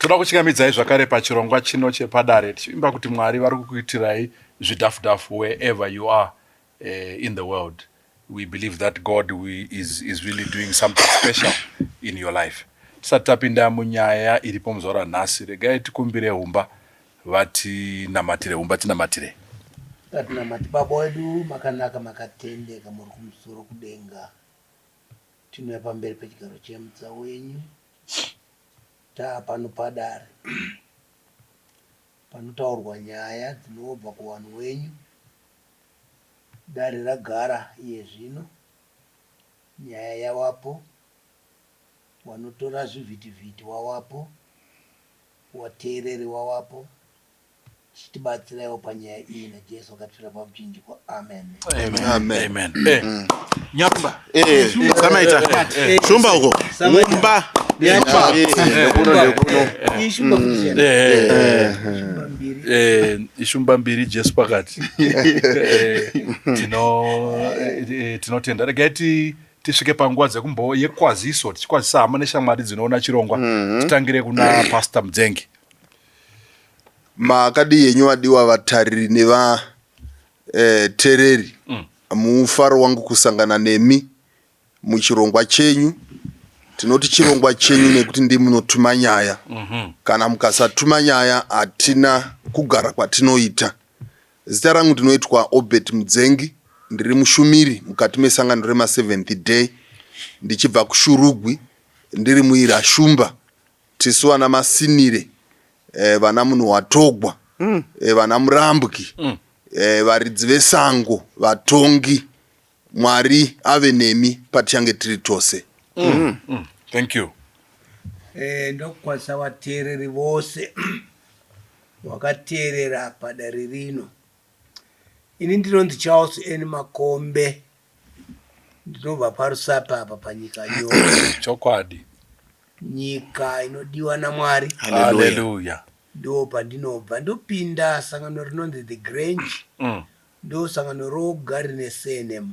Toda kuchingamidzai zvakare pachirongwa chino chepadare, tichivimba kuti Mwari vari kukuitirai zvidhafudhafu wherever you are in the world. We believe that God is really doing something special in your life. Tisati tapinda munyaya iripo muzuva ranhasi, regai tikumbire Humba vatinamatire. Humba, tinamatire. Ngatinamate. Baba wedu makanaka, makatendeka, muri kumusoro kudenga. Tinouya pamberi pechigaro chemutsa wenyu, taa pano padare panotaurwa nyaya dzinobva kuvanhu wenyu. Dare ragara iye zvino, nyaya yavapo, wanotora zvivhitivhiti wawapo, wateereri wawapo. Chitibatsiraiwo panyaya iyi naJesu akatifira pamuchinjikwa. Amen. Amen. Amen. Amen. Nyarumba. Samaita shumba uko umba. Ndekuno, ndekuno. Ishumba kuti shumba mbiri. Ishumba mbiri, Jesu pakati. Tinotenda. Regai tisvike panguva dzekumbo yekwaziso, tichikwazisa hama neshamwari dzinoona chirongwa. Titangire kuna Pastor Mudzengi. Makadi yenyu vadiwa vatariri nevateereri? Mufaro wangu kusangana nemi muchirongwa chenyu. Tinoti chirongwa chenyu nekuti ndimunotuma nyaya. Kana mukasatuma nyaya, hatina kugara kwatinoita. Zita rangu ndinoitwa Obert Mudzengi, ndiri mushumiri mukati mesangano remaSeventh Day, ndichibva kuShurugwi, ndiri muira shumba. Tisu vana Masinire, vana munhu watogwa, vana Murambwi, varidzi vesango, vatongi. Mwari ave nemi patichange tiri tose. Thank you. Ndokukwazisa vateereri vose vakateerera padare rino. Ini ndinonzi Charles N Makombe, ndinobva paRusape apa panyika nyoro. Chokwadi. Nyika inodiwa naMwari. Haleluya. Ndo pandinobva. Ndopinda sangano rinonzi The Grange. Ndo sangano roga rine surname.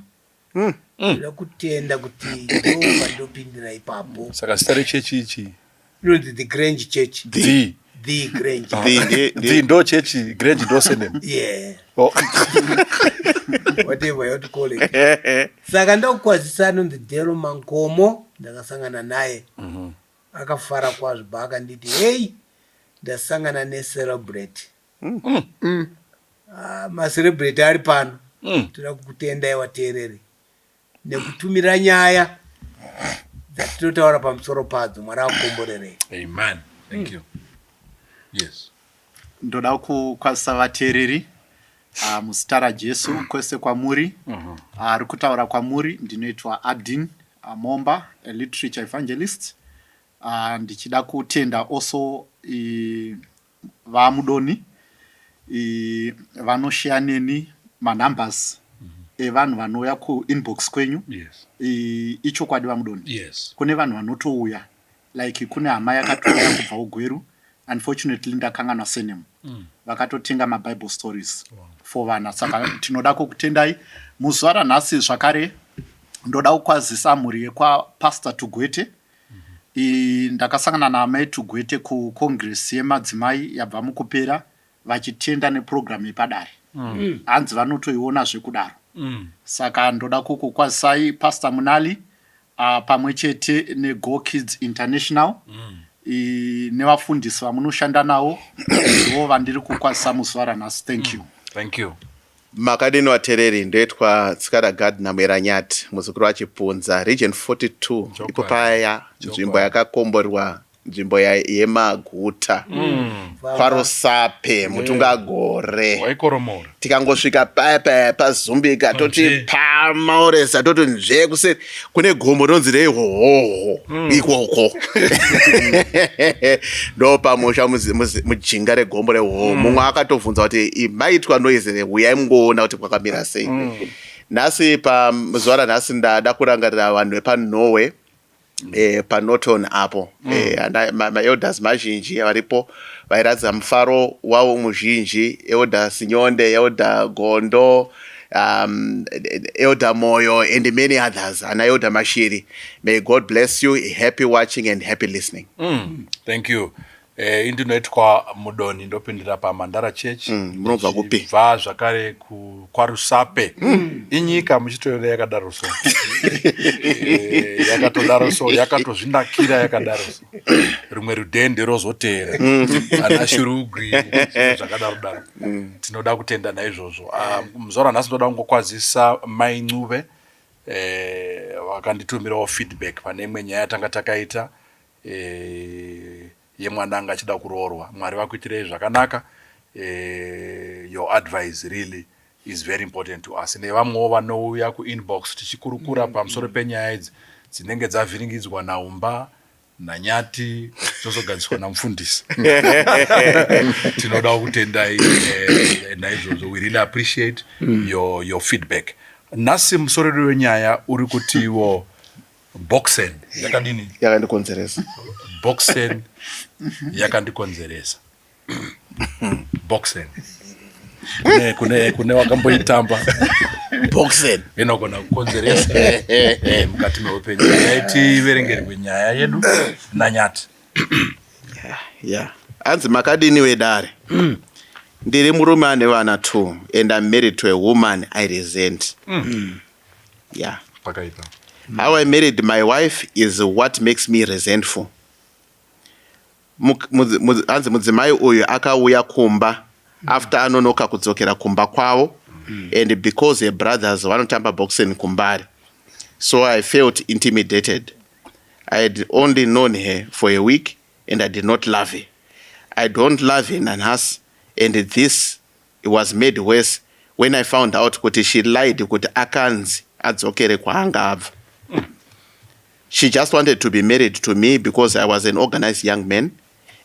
Ndoda kutenda kuti ndo pandopindira ipapo. Saka zita rechechi ichi? Inonzi The Grange Church. The The Grange. The ndo chechi, Grange ndo surname? Yeah. Oh. Whatever you want to call it. Saka ndokukwazisa anonzi Delo Mankomo. Ndakasangana naye, akafara kwazvo paakanditi, "Hei, ndasangana necelebrity." Ah, macelebrity ari pano. Toda kukutendai vateereri nekutumira nyaya dzatinotaura pamusoro padzo. Mwari akukomborerei. Amen. Thank you. Yes. Ndoda kukwazisa vateereri muzita raJesu kwese kwamuri. Ari kutaura kwamuri ndinoitwa Adin Momba, a literature evangelist. Ndichida kutenda also vaMudoni vanosheya neni manumbers evanhu vanouya kuinbox kwenyu. Ichokwadi vaMudoni? Yes. Kune vanhu vanotouya, like kune hama yakatouya kubva uGweru, unfortunately ndakanganwa surname, vakatotenga maBible stories for vana. Saka tinoda kukutendai muzuva ranhasi. Zvakare ndoda kukwazisa mhuri yekwaPastor Tugwete. Ndakasangana naamai Tugwete kucongress yemadzimai yabva mukupera, vachitenda nepurogiramu yepadare. Hanzi vanotoiona zvekudaro. Saka ndoda kukukwazisai, Pastor Munali, pamwe chete neGo Kids International nevafundisi vamunoshanda navo. Ndo vandiri kukwazisa muzuva ranhasi. Thank you. Thank you. Makadini vateereri? Ndoitwa Tsikada Gardner Mweranyati, muzukuru waChipunza, Region 42, ipo paya nzvimbo yakakomborwa, nzvimbo yemaguta, kwaRusape, Mutungagore. Waikoromora. Tikangosvika paya paya pazumbika, toti Nzve. pamaoresa, toti nzve kuseri kune gomo rinonzi reihohoho. Ikoko ndo pamusha, mujinga regomo rehoho. Mumwe akatobvunza kuti, "Maitwa noise reuyai mungoona kuti kwakamira sei." Nhasi, pazuva ranhasi, ndada kurangarira vanhu vepaNorway, paNorton apo. Maelders mazhinji varipo vairatidza mufaro wavo muzhinji: Elder Sinyonde, Elder Gondo, Elder Moyo and many others, ana Elder Mashiri. May God bless you. Happy watching and happy listening. Thank you. Indinoitwa Mudoni, ndopindira paMandara Church. Munobva kupi? Bva zvakare kwaRusape. Inyika muchitoona yakadaro so. Yakatodaro so, yakatozvinakira yakadaro so. Rimwe rudhende rozoteera. Ana Shurugwi zvakadaro daro. Tinoda kutenda naizvozvo. Muzuva ranhasi ndoda kungokwazisa Mai Ncube, vakanditumirawo feedback pane imwe nyaya yatanga takaita yemwana anga achida kuroorwa. Mwari vakuitirei zvakanaka. Your advice really is very important to us, nevamwewo vanouya kuinbox tichikurukura pamusoro penyaya idzi dzinenge dzavhiringidzwa naUmba naNyati, dzozogadziswa namufundisi. Tinoda kutendai naizvozvo. We really appreciate your feedback. Nhasi musoro wedu wenyaya uri kutiwo boxen yakadini? Yakandikonzeresa. Boxen yakandikonzeresa. Boxen, kune wakamboitamba? Boxen. Inogona kukonzeresa mukati meupenyu. Dai tiverengerwe nyaya yedu naNyati. Ya, hanzi, "Makadini wedare? Ndiri murume ane vana two and I'm married to a woman I resent." Yeah. Pakaipa. "How I married my wife is what makes me resentful." Hanzi mudzimai uyu akauya kumba after anonoka kudzokera kumba kwavo, and because her brothers vanotamba boxing kuMbare, so I felt intimidated. I had only known her for a week and I did not love her. I don't love her nanhasi, and this was made worse when I found out kuti she lied kuti akanzi adzokere kwaanga abva. She just wanted to be married to me because I was an organized young man.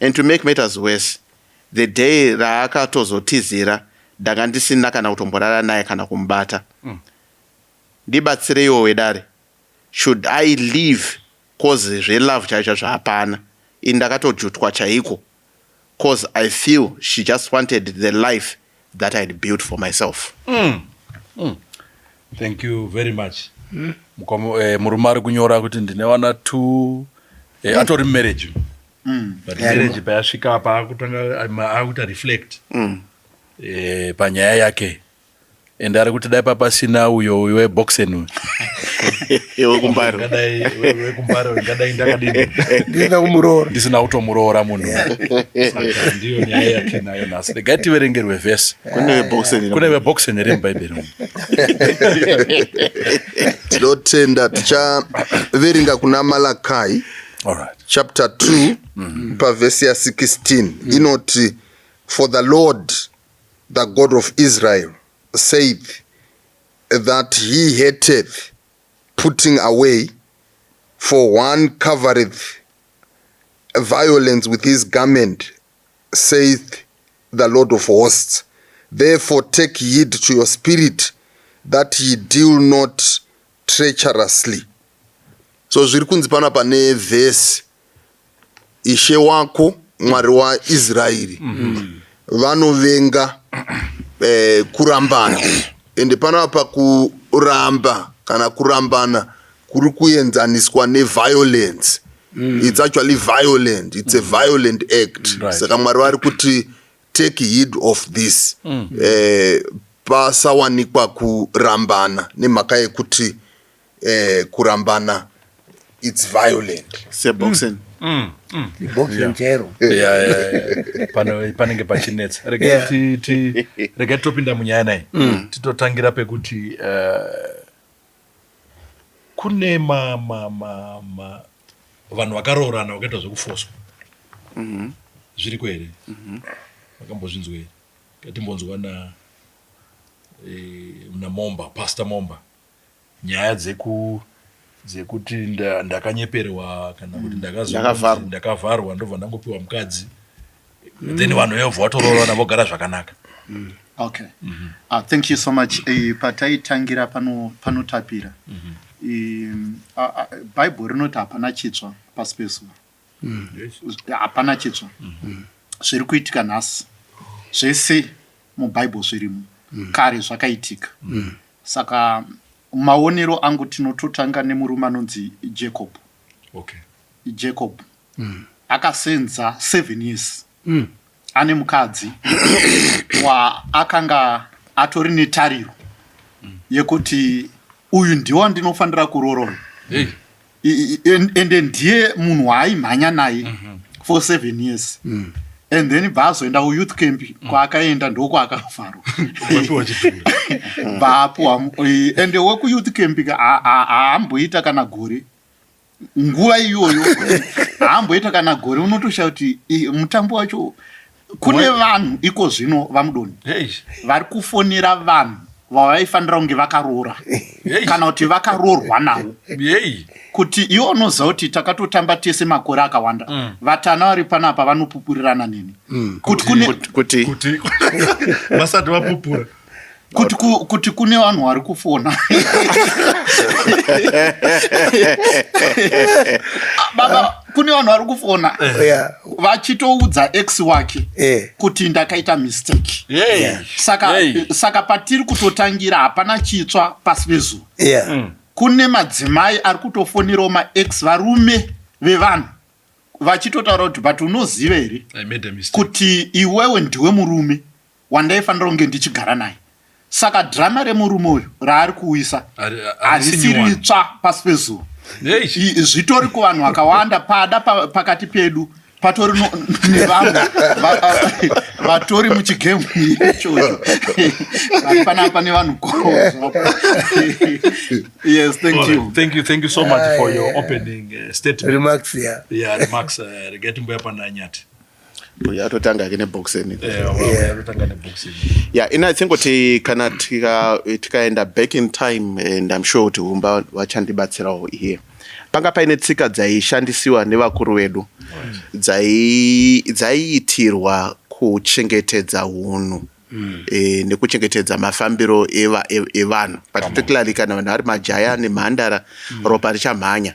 And to make matters worse, the day raakatozotizira, ndanga ndisina kana kutomborara naye kana kumubata. Ndibatsireiwo wedare. Should I leave? 'Cause zvelove chaizvo zvahapana. Ini ndakatojutwa chaiko, 'cause I feel she just wanted the life that I'd built for myself." Thank you very much. Murume ari kunyora kuti ndine vana two, atori mumarriage, but marriage payasvika apa akutanga akuita reflect panyaya yake, and ari kuti dai papasina uyo uyo weboxen uyu. Wekumbaro. Ngadai wekumbaro ngadai ndakadini? Ndisina kumuroora. Ndisina kutomuroora munhu. Saka ndiyo nyaya yatinayo nhasi. Regai tiverengerwe vhesi. Kune weboxen. Kune weboxen here mubhaibheri umu? Tinotenda. Tichaverenga kuna Malakai chapter 2 pavhesi ya16. Inoti, "For the Lord, the God of Israel, saith that he hateth putting away, for one covereth violence with his garment, saith the Lord of hosts. Therefore take heed to your spirit, that ye deal not treacherously." So zviri kunzi panapa nevhesi, Ishe wako, Mwari waIsraeri, vanovenga kurambana, ende panapa kuramba kana kurambana kuri kuenzaniswa neviolence. It's actually violent, it's a violent act. Saka Mwari vari kuti take heed of this, pasawanikwa kurambana, nemhaka yekuti kurambana, it's violent. Seboxing. Boxing chero. Yeah. Panenge pachinetsa. Regai regai topinda munyaya nayi. Titotangira pekuti kune ma, ma, ma, ma, vanhu vakaroorana vakaita zvekufoswa. Zviriko here? Makambozvinzwa here? Katimbonzwa na naMomba, Pastor Momba, nyaya dzekuti ndakanyeperwa kana kuti Ndakavharwa. Ndakavharwa, ndobva ndangopiwa mukadzi, then vanhu vevobva vatoroorana, vogara zvakanaka. Okay, thank you so much. Pataitangira panotapira, Bhaibheri rinoti hapana chitsva pasi pezuva. Hapana chitsva. Zviri kuitika nhasi zvese mubhaibheri zvirimo kare, zvakaitika. Saka maonero angu, tinototanga nemurume anonzi Jacob. Jacob. Akasenza 7 years ane mukadzi waakanga atori netariro yekuti uyu ndiwo wandinofanira kuroora Hey. Ende ndiye munhu waaimhanya naye for 7 years and then bva azoenda kuyouth camp kwaakaenda ndokwaakavharwa. Wapiwa chidhura. Bva apuwa ende wekuyouth camp ka haamboita kana gore nguva iyoyo, haamboita kana gore. Unotoshaya kuti mutambo wacho kune vanhu iko zvino vamudoni vari kufonera vanhu vavaifanira kunge vakaroora kana kuti vakaroorwa navo kuti iwe unoziva kuti takatotamba tese makore akawanda. Vatana vari panapa vanopupurirana neni kuti kune kuti Kuti vasati vapupura. Kuti kune vanhu vari kufona, baba, kune vanhu vari kufona vachitoudza ex wake kuti ndakaita mistake. Saka saka patiri kutotangira hapana chitsva pasi pezuva. Kune madzimai ari kutofonerawo maex varume vevanhu vachitotaura kuti, "But unoziva here I made a mistake." kuti iwewe ndiwe murume wandaifanira kunge ndichigara naye?" Saka dhirama remurume uyu raari kuuyisa harisi harisi new one. ritsva pasi pezuva. Zvitori kuvanhu vakawanda pada pakati pedu patori nevamwe vatori muchigemu ichocho vari panapa nevanhu kozvapo. Yes, thank you. Thank you, thank you so much for your opening statement. Remarks, yeah. Yeah, remarks. Regai timboya pana Nyati. Uyu atotanga ake neboxing. Atotanga neboxing. Yeah, ina tsingoti kana tikaenda back in time, and I'm sure kuti Humba vachandibatsirawo here, panga paine tsika dzaishandisiwa nevakuru vedu dzaiitirwa kuchengetedza unhu nekuchengetedza mafambiro evanhu, particularly kana vanhu vari majaya nemhandara, ropa richamhanya.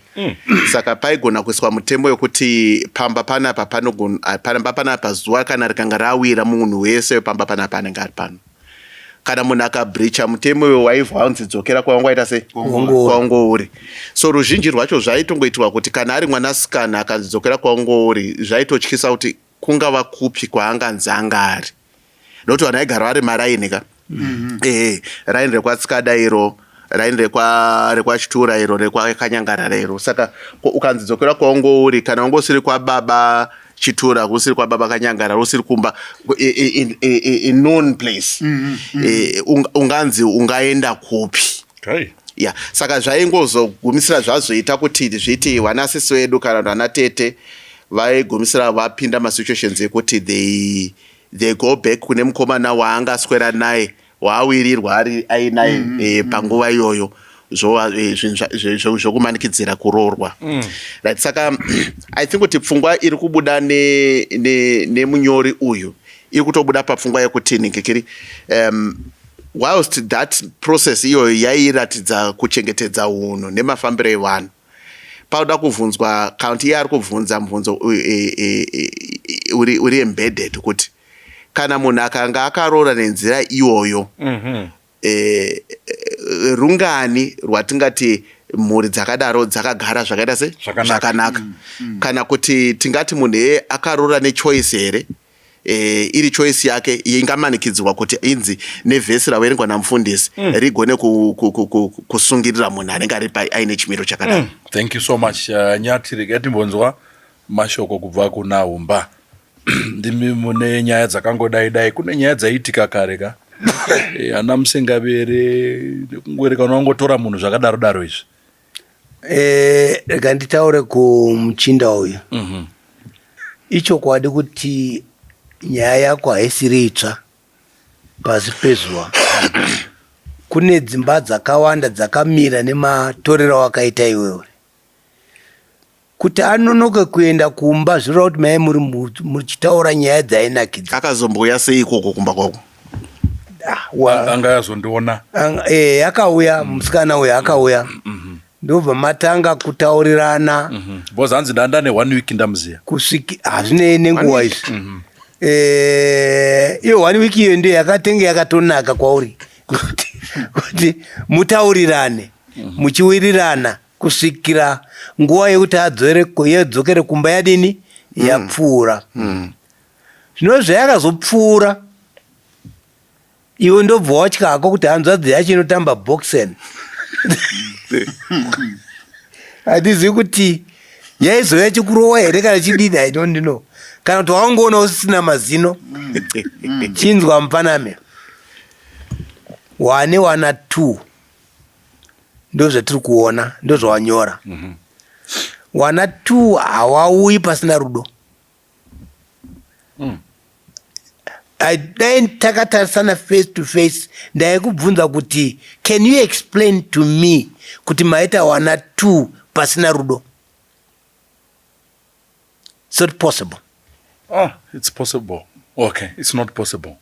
Saka paigona kuiswa mutemo wekuti pamba panapa pamba panapa zuva kana rikanga rawira, munhu wese pamba panapa anenge ari pano. Kana munhu akabreacha mutemo iwo, waibva wanzi dzokera kwawanga waita sei, Kwawangouri. Kwawangouri. So ruzhinji rwacho zvaitongoitwa kuti kana ari mwanasikana akanzi dzokera kwawangouri, zvaitotyisa kuti kungava kupi kwaanganzi anga ari, nokuti vanhu vaigara vari maraini ka. Ehe, raini rekwaTsikada iro, raini rekwaChitura iro, rekwaKanyangarara iro. Saka ukanzi dzokera kwawangouri, kana wanga usiri kwababa Chitura, usiri kwababa Kanyangarara, usiri kumba in known place, unganzi ungaenda kupi? Ya, saka zvaingozogumisira zvazoita kuti zviti vanasisi vedu kana kuti vana tete vaigumisira vapinda masituations ekuti they go back kune mukomana waangaswera naye, waawirirwa ari ainaye panguva iyoyo, zvova zvinhu zvokumanikidzira kuroorwa, right? Saka I think kuti pfungwa iri kubuda nemunyori uyu iri kutobuda papfungwa yekuti ningikiri whilst that process iyoyo yairatidza kuchengetedza unhu nemafambiro evanhu, pauda kubvunzwa kana kuti iye ari kubvunza mubvunzo uri embedded kuti kana munhu akanga akaroora nenzira iyoyo, rungani rwatingati mhuri dzakadaro dzakagara zvakaita se Zvakanaka. zvakanaka, kana kuti tingati munhu iyeye akaroora nechoice here, iri choice yake ingamanikidzirwa kuti inzi nevhesi raverengwa namufundisi rigone kusungirira munhu anenge ari aine chimiro chakadaro? Thank you so much, Nyati. Regai timbonzwa mashoko kubva kuna Humba. Ndimi mune nyaya dzakangodai dai. Kune nyaya dzaiitika kare ka, ana musengavere nekungoreka unongotora munhu zvakadaro daro izvi. Rega nditaure kumuchinda uyu. Ichokwadi kuti nyaya yako haisiri itsva pasi pezuva. Kune dzimba dzakawanda dzakamira nematorero awakaita iwewe. Kuti anonoke kuenda kumba zvoreva kuti mai muri muchitaura nyaya dzainakidza. Akazombouya sei ikoko kumba kwako? Ah, Anga yazondiona. Akauya musikana uyu akauya, ndobva matanga kutaurirana. Because hanzi ndanda ne one week ndamuziya. Kusviki hazvinei nenguva izvi. Iyo one week iyo ndiyo yakatenge yakatonaka kwauri kuti mutaurirane muchiwirirana kusvikira nguva yekuti adzokere kumba yadini. Yapfuura. Zvino zvayakazopfuura, iwe ndobva watya hako kuti hanzvadzi yacho inotamba boxen. Handizivi kuti yaizouya chikurowa here kana chidini, I don't know, kana kuti wakangoona usisina mazino. Chinzwa mupaname, wane wana two, ndozvatiri kuona, ndozvawanyora. Wana two hawauyi pasina rudo. Dai takatarisana face to face, ndaikubvunza kuti, "Can you explain to me kuti maita wana two pasina rudo?" It's not possible. Ah, it's possible. Okay, it's not possible.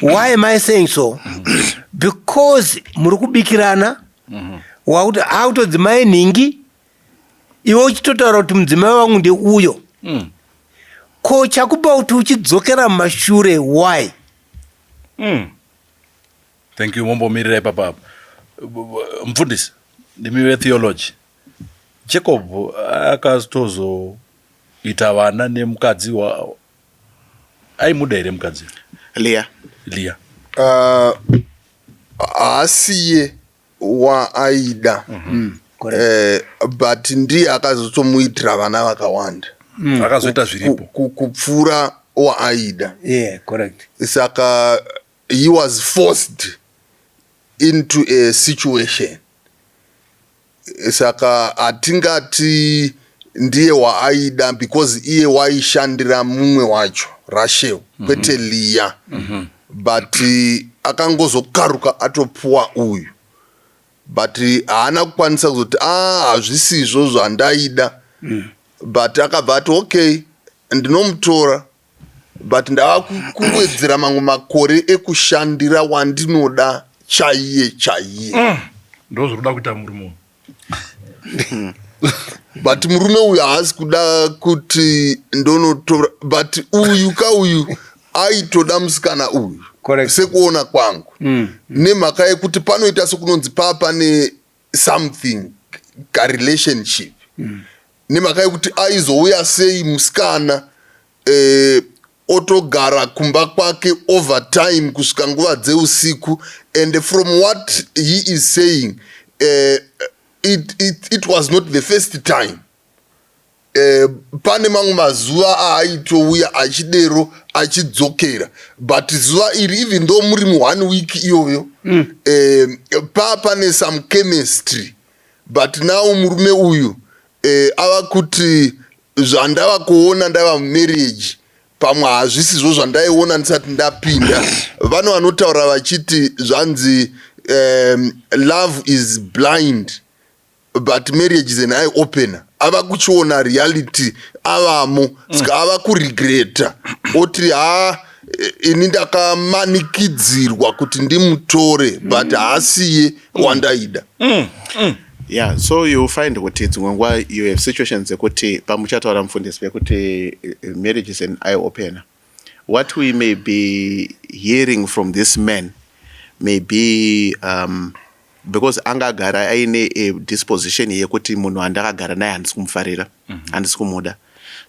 Why am I saying so? Because muri kubikirana, wakuti akutodzimai nhingi, iwe uchitotaura kuti mudzimai wangu ndeuyo. Ko chakupa kuti uchidzokera mumashure, why? Thank you. Mombomirira ipapa apa. Mufundisi, ndimi vetheology. Jacob akatozoita vana nemukadzi wa aimuda here mukadzi? Leah. Leah. Haasiye waaida. Correct. But ndiye akazotomuitira vana vakawanda. Akazoita zviripo. Kupfuura waaida. Yeah, correct. Saka he was forced into a situation, saka hatingati ndiye waaida because iye waishandira mumwe wacho, Rachel, kwete Leah. But akangozokaruka atopuwa uyu, but haana kukwanisa kuzoti, "A, hazvisizvo zvandaida." But akabva ati, "Okay, ndinomutora, but ndava kuwedzera mamwe makore ekushandira wandinoda chaiye chaiye." Ndo zviri kuda kuita murume uyu. But murume uyu haasi kuda kuti ndonotora, but uyu kauyu aitoda musikana uyu. Sekuona kwangu, nemhaka yekuti panoita sekunonzi paa pane something, karelationship, nemhaka yekuti aizouya sei musikana otogara kumba kwake over time kusvika nguva dzeusiku? And from what he is saying, it was not the first time. Pane mamwe mazuva aaitouya achidero achidzokera, but zuva iri, even though muri muone week iyoyo, paa pane some chemistry. But now murume uyu ava kuti zvandava kuona ndava mumarriage pamwe hazvisizvo zvandaiona ndisati ndapinda. Vano vanotaura vachiti zvanzi, "Love is blind, but marriage is an eye opener." Ava kuchiona reality avamo, saka ava kuregreta, oti, "Ha, ini ndakamanikidzirwa kuti ndimutore, but haasiye wandaida." Yeah, so you find kuti dzimwe nguva you have situations dzekuti pamuchataura, mufundisi, vekuti marriage is an eye opener, what we may be hearing from this man may be because angagara aine a disposition yekuti munhu andakagara naye handisi kumufarira, handisi kumuda.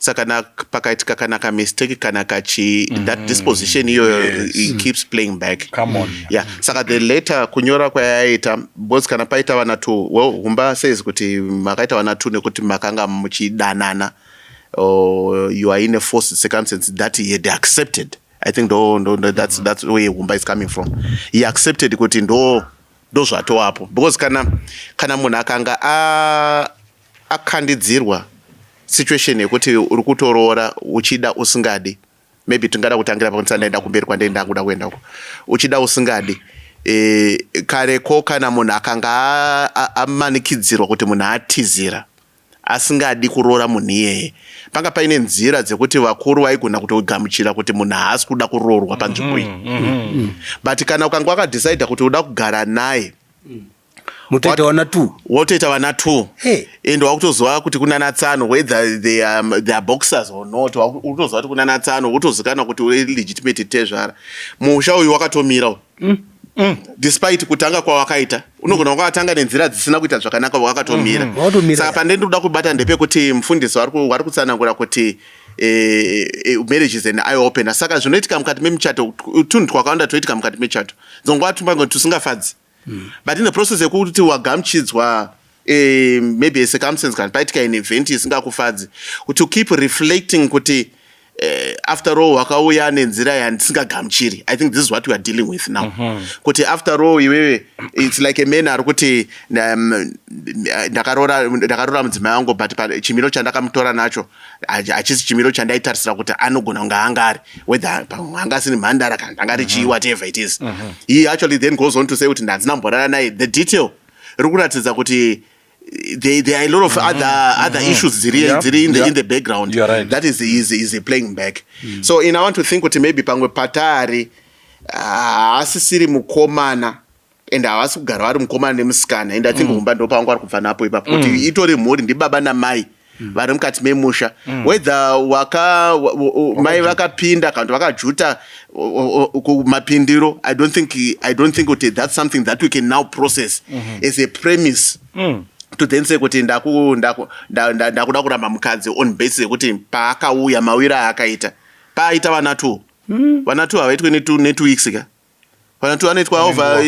Saka kana pakaitika kana kamistake kana kachi, that disposition iyoyo it keeps playing back. Come on. Yeah, saka the later kunyora kwayaita, because kana paita vana two, well, Humba says kuti makaita vana two nekuti makanga muchidanana or you are in a forced circumstance that he had accepted. I think ndo that's where Humba is coming from. He accepted kuti ndo zvatowapo, because kana munhu akanga akandidzirwa situation yekuti uri kutoroora uchida usingadi, maybe tingada kutangira pakuti ndaenda kumberi kwandaenda kuda kuenda uko, uchida usingadi. Kareko kana munhu akanga amanikidzirwa kuti munhu atizira asingadi kuroora munhu iyeye, panga paine nzira dzekuti vakuru vaigona kutogamuchira kuti munhu haasi kuda kuroorwa panzvimbo iyi. But kana ukanga wakadecida kuti uda kugara naye, Mutoita wana two. Wotoita vana two. Hey. And wakutoziva kuti kuna natsano, whether they are boxers or not, utoziva kuti kuna natsano, wotozikanwa kuti uri legitimate tezvara. Musha uyu wakatomira uyu. Despite kutanga kwawakaita, unogona wakatanga nenzira dzisina kuita zvakanaka, wakatomira. Wakatomira. Saka pane ndinoda kubata ndepekuti mufundisi vari kutsanangura kuti marriage is an eye opener. Saka zvinoitika mukati memuchato, tunhu twakawanda toitika mukati mechato, dzonguva tumbango tusingafadzi, but in the process yekuti wagamuchidzwa, maybe a circumstance kana paitika an event isingakufadzi, to keep reflecting kuti after all wakauya nenzira yandisingagamuchiri. I think this is what we are dealing with now, kuti after all iwewe, it's like a man ari kuti ndakaroora mudzimai wangu, but chimiro chandakamutora nacho hachisi chimiro chandaitarisira kuti anogona kunge anga ari, whether pamwe anga asiri mhandara kana ndanga richii, whatever it is. He actually then goes on to say kuti ndanzina mborara naye. The detail riri kuratidza kuti there are a lot of other issues dziri dziri in the background You're right. that is playing back. So in I want to think kuti maybe pamwe patari haasisiri mukomana and havasi kugara vari mukomana nemusikana, and I think humba ndo pavanga vari kubva napo ipapo, kuti itori mhuri, ndibaba namai vari mukati memusha, whether waka mai vakapinda kana kuti vakajuta kumapindiro. I don't think kuti that's something that we can now process as a premise to then say kuti ndakuda kuramba mukadzi on basis yekuti paakauya, mawiro aakaita, paaita vana two. Vana two havaitwe ne2 weeks ka. Vana two vanoitwa over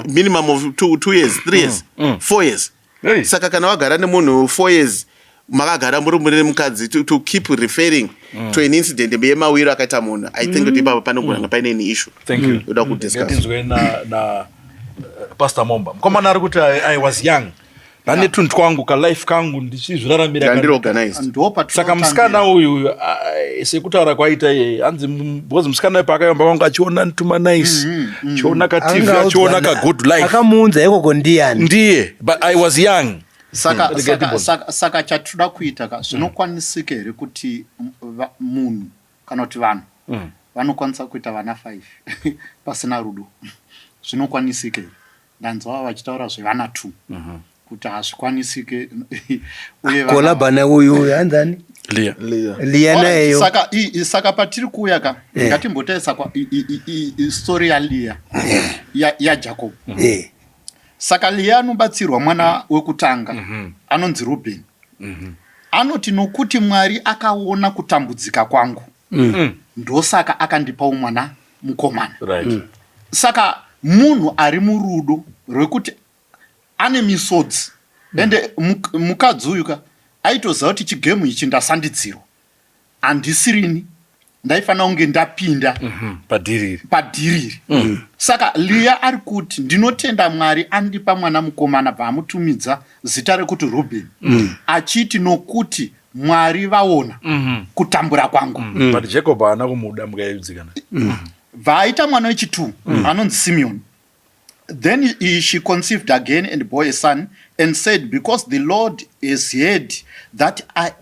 minimum of 2 years, 3 years, 4 years. Hey. Saka kana wagara nemunhu 4 years, makagara muri nemukadzi, to keep referring to an incident yemawiro akaita munhu, I think kuti ipapo panogona kunge paine an issue Thank you. yoda kudiscuss. Ngatinzwe na Pastor Momba. Mukomana ari kuti I was young, ndane tunhu twangu, kalife kangu, ndichizviraramira. Ndandiri organized. Ndo Saka musikana uyu, sekutaura kwaita iye, hanzi because musikana uyu paakayamba kwangu achiona ntuma nice, achiona kaTV, achiona kagood life. Akamuunza ikoko ndiyani? Ndiye, but I was young. Saka Rega. Saka chatoda kuita ka, zvinokwanisika here kuti munhu kana kuti vanhu vanokwanisa kuita vana 5 pasina rudo? Zvinokwanisika here? Ndanzwa vachitaura zvevana 2 kuti hazvikwanisike uye Kolabhana uyu hanzani? Leah. Leah. Liya nayeyo. Saka patiri kuuya ka, ngatimbotarisa kwa story yaLeah, yaJacob. Saka Leah anobatsirwa mwana wekutanga anonzi Ruben. Anoti, "Nokuti Mwari akaona kutambudzika kwangu, ndosaka akandipawo mwana mukomana." Saka munhu ari murudo rwekuti ane misodzi, ende mukadzi uyu ka aitoziva kuti chigame ichi ndasandidzirwa, handisirini ndaifanira kunge ndapinda Padhiriri. Padhiriri. Saka Leah ari kuti, "Ndinotenda Mwari andipa mwana mukomana." Bva amutumidza zita rekuti Ruben, achiti, "Nokuti Mwari vaona kutambura kwangu." But Jacob haana kumuda, mukaidzikana. Bva aita mwana wechi2 anonzi Simeon. Then she conceived again and bore a son and said, "Because the Lord has heard that I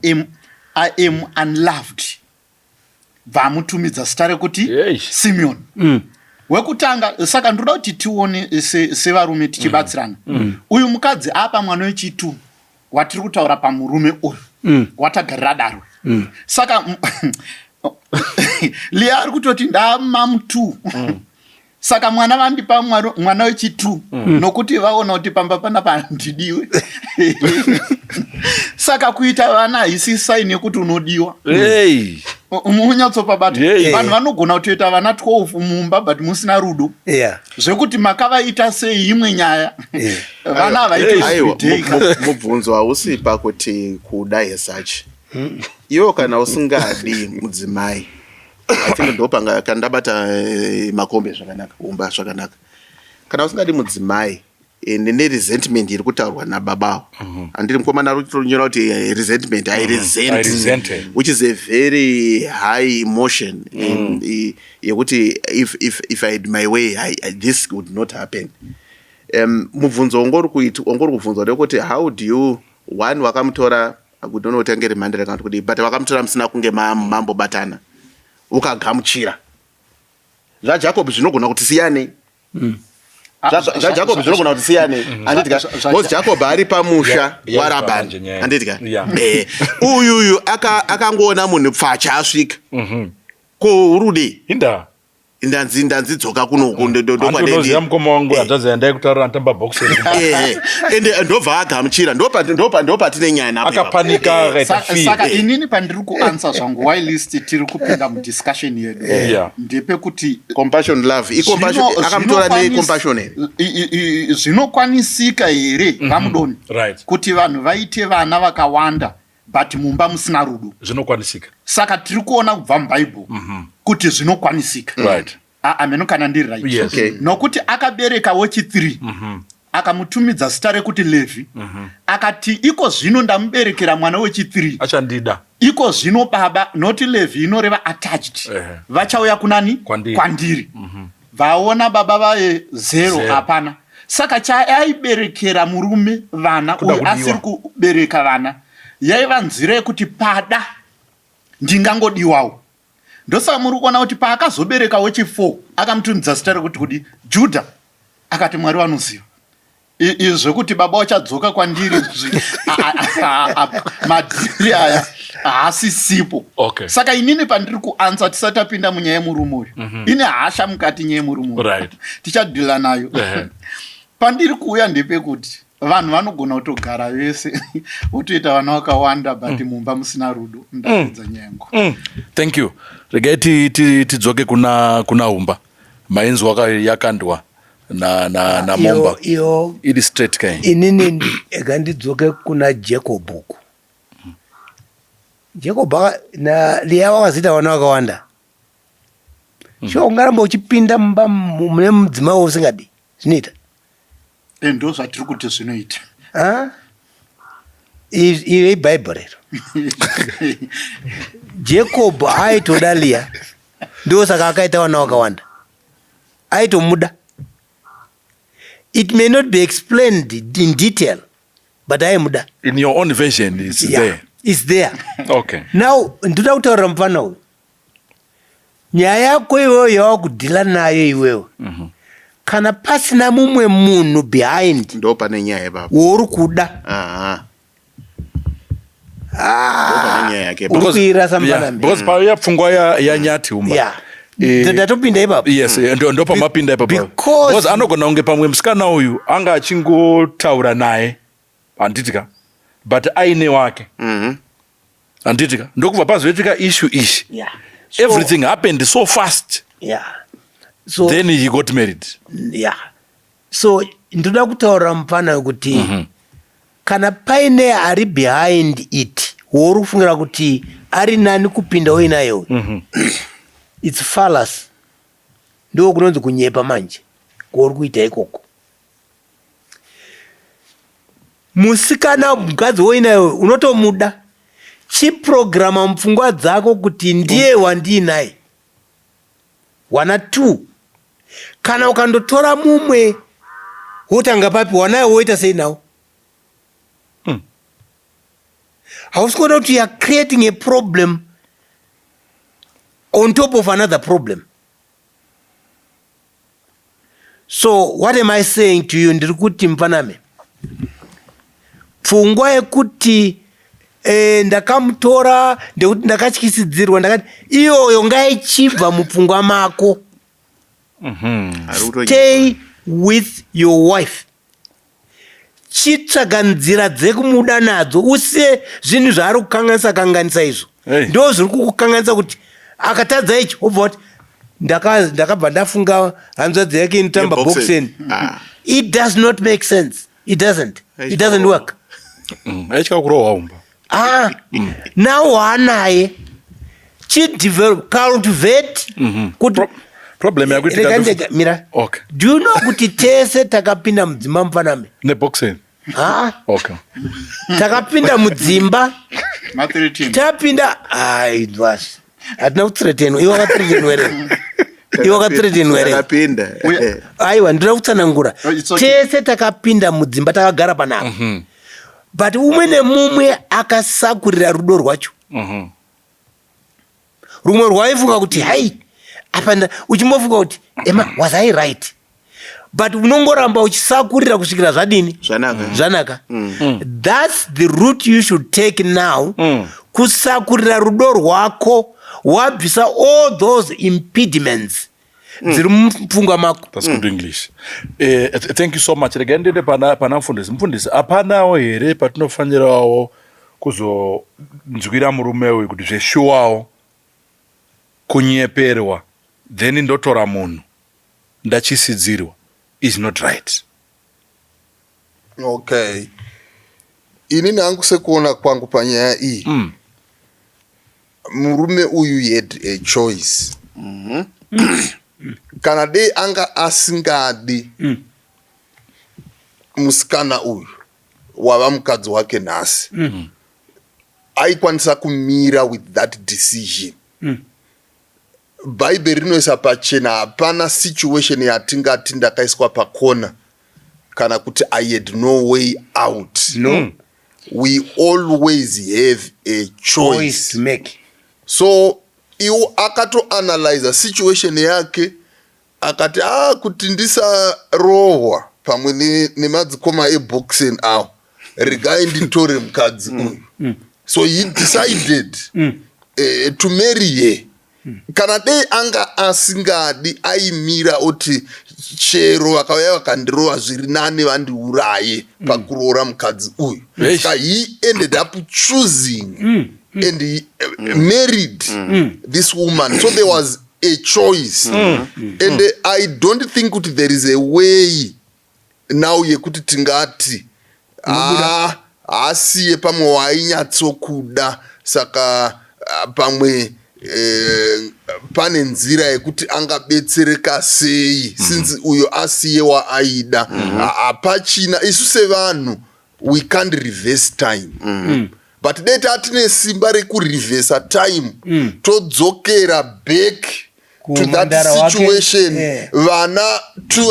am unloved." Bva amutumidza zita rekuti Simeon. Wekutanga. Saka ndoda kuti tione sevarume tichibatsirana. Uyu mukadzi apa mwana wechi2 watiri kutaura pamurume uyu watagarira darwe. Saka Leah ari kutoti, "Ndamamu2, saka mwana vandipa mwana wechi2 nokuti vaona kuti pamba panapa handidiwe." Saka kuita vana haisi sign yekuti unodiwa. Hey. Munyatsopabata. Yeah. Vanhu vanogona kutoita vana 12 mumba, but musina rudo. Zvekuti makavaita sei imwe nyaya. Vana havaiti Aiwa, everyday. mubvunzo hausi pakuti kuda as such. Iwo kana usingadi mudzimai, I think ndopanga kana ndabata makombe zvakanaka, umba zvakanaka. Kana usingadi mudzimai, neresentment iri kutaurwa nababawo, handiri mukomana ari kutonyora kuti resentment, I resent, I resent her. Which is a very high emotion yekuti if I had my way, this would not happen. Mubvunzo ungori kubvunzwa ndekuti how do you, one, wakamutora, kudono kuti ange remandira kana kuti kudii, but vakamutora musina kunge mambobatana, ukagamuchira. ZvaJacob zvinogona kuti siyanei. ZvaJacob zvinogona kuti siyanei, handiti ka? Because Jacob ari pamusha waRabhani, manje nyaya. Handiti ka? Uyuyu akangoona munhu pfacha asvika, ko urudei? Inda. Ndanzi ndanzi dzoka kunoku ndokwandinoziva mukoma wangu hanzvadzi yandai kutaura anotamba boxing. Ende ndobva agamuchira ndopatine nyaya napo. Akapanika akaita fear. Saka inini pandiri kuanswer zvangu whilst tiri kupinda mudiscussion yedu ndepekuti Compassion, love, icompassion. Akamutora necompassion here? Zvinokwanisika here, vamudoni, kuti vanhu vaite vana vakawanda but mumba musina rudo? Zvinokwanisika. Saka tiri kuona kubva mubhaibheri kuti zvinokwanisika. Ameno kana ndiri right. Yes. Okay. Nokuti akabereka wechi3, akamutumidza zita rekuti Levhi, akati, "Iko zvino ndamuberekera mwana wechi3, Achandida. iko zvino baba," noti Levhi inoreva attached, "vachauya kunani?" Kwandiri. Kwandiri. Vaona baba vaye zero. Zero. Hapana. Saka chaaiberekera murume vana Kuda uyu kudiwa. asiri kubereka vana yaiva nzira yekuti pada ndingangodiwawo. Ndosaka muri kuona kuti paakazobereka wechi4 akamutumidza zita rekuti kudi Judha, akati, "Mwari vanoziva izvi zvekuti baba vachadzoka kwandiri, madhiri aya haasisipo." Saka inini pandiri kuanswer, tisati tapinda munyaya yemurume uyu, ine hasha mukati nyaya yemurume uyu, tichadhila nayo. Pandiri kuuya ndepekuti vanhu vanogona kutogara vese votoita vana vakawanda, but mumba musina rudo. Ndapedza nyengo. Thank you. Regai tidzoke kuna Humba. Mainzwa yakandwa na Momba. Iyo Iri straight kai. Inini ega ndidzoke kuna Jacob uku. Jacob na Leah wakazoita vana vakawanda. Sure, ungaramba uchipinda mumba mune mudzimai wausingadi, zvinoita? Ndo zvatiri kuti zvinoita. Ah? Iyo ibhaibheri iro. Jacob aitoda Leah, ndo saka akaita vana vakawanda. Aitomuda. It may not be explained in detail, but aimuda. In your own version it's there. It's there. Now ndoda kutaurira mufana uyu, nyaya yako iwewe yawakudhila nayo iwewe, kana pasina mumwe munhu behind Ndo pane nyaya ipapo. wouri kuda, Ndo pane nyaya yake. Uri kuirasa, mufanami. Because pauya pfungwa yaNyati Humba. Ndatopinda ipapo. Yes, ndo pamapinda ipapo. Because anogona kunge pamwe musikana uyu anga achingotaura naye, handiti ka, but aine wake, handiti ka, ndokubva pazoitika issue ishi. Everything happened so fast. So Then he got married. Yeah, so ndoda kutaurira mufana wekuti kana paine ari behind it wouri kufungira kuti ari nani kupinda uinayo, it's fallacy. Ndo kunonzi kunyepa manje kwauri kuita ikoko. Musikana, mukadzi woinayo, unotomuda, chiprograma mupfungwa dzako kuti ndiye wandiinaye, wana two. Kana ukandotora mumwe, wotanga papi? Wanayo woita sei nawo? Hausi kuona kuti you are creating a problem on top of another problem? So what am I saying to you? Ndiri kuti, mufaname, pfungwa yekuti ndakamutora ndekuti ndakatyisidzirwa, ndakati, iyoyo ngaichibva mupfungwa mako. Ari kutonyepa. Stay with your wife. Chitsvaga nzira dzekumuda nadzo, usiye zvinhu zvaari kukanganisa kanganisa izvo. Hey. Ndo zviri kukukanganisa, kuti akatadza ichi wobva kuti ndakabva ndafunga hanzvadzi yake inotamba Yeboxing. boxing. It does not make sense. It doesn't, it doesn't work. Aitya kurohwa, Humba. Ah, now waanaye, chidevelop, cultivate kuti Problem yakuitika Rega ndega, mira. Do you know kuti tese takapinda mudzimba, mufaname? Neboxing. Ah, takapinda mudzimba. Ma13. Tapinda, aiwas, hatina kuthreatenwa. Iwe wakathreatenwa here? Iwe wakathreatenwa here? Takapinda. Aiwa, ndinoda kutsanangura. Oh, it's okay. Tese takapinda mudzimba, takagara panapa, but umwe nemumwe akasakurira rudo rwacho. Rumwe rwaifunga kuti hai, apa uchimbofunga kuti ema was I right, but unongoramba uchisakurira kusvikira zvadini? Zvanaka. Zvanaka. That's the route you should take now, kusakurira rudo rwako, wabvisa all those impediments. Dziri mupfungwa mako. That's good English. Thank you so much. Regai ndiende pana mufundisi. Mufundisi, hapanawo here patinofanirawo kuzonzwira murume uyu kuti zveshuwawo kunyeperwa, then ndotora munhu ndachisidzirwa is not right? Okay, inini hangu sekuona kwangu panyaya iyi, murume uyu had a choice. Kana dei anga asingadi musikana uyu wava mukadzi wake nhasi, aikwanisa kumira with that decision. Bhaibheri rinoisa pachena, hapana situation yatingati ndakaiswa pakona kana kuti I had no way out. No. We always have a choice choice to make. So iwo akatoanalyza situation yake, akati a kuti ndisarohwa pamwe nemadzikoma eboxen awo, regai nditore mukadzi uyu. So he decided to marry her. Kana dei anga asingadi, aimira oti chero vakauya vakandirova, zviri nani vandiuraye pakuroora mukadzi uyu. Saka he ended up choosing and he married this woman. So there was a choice and I don't think kuti there is a way now yekuti tingati, "Ah, haasiye pamwe wainyatsokuda, saka pamwe pane nzira yekuti angabetsereka sei since uyo asiye waaida." Hapachina. Isu sevanhu, we can't reverse time, but dai tatine simba rekurevhesa time, todzokera back to that Kumandara wake, situation, vana tu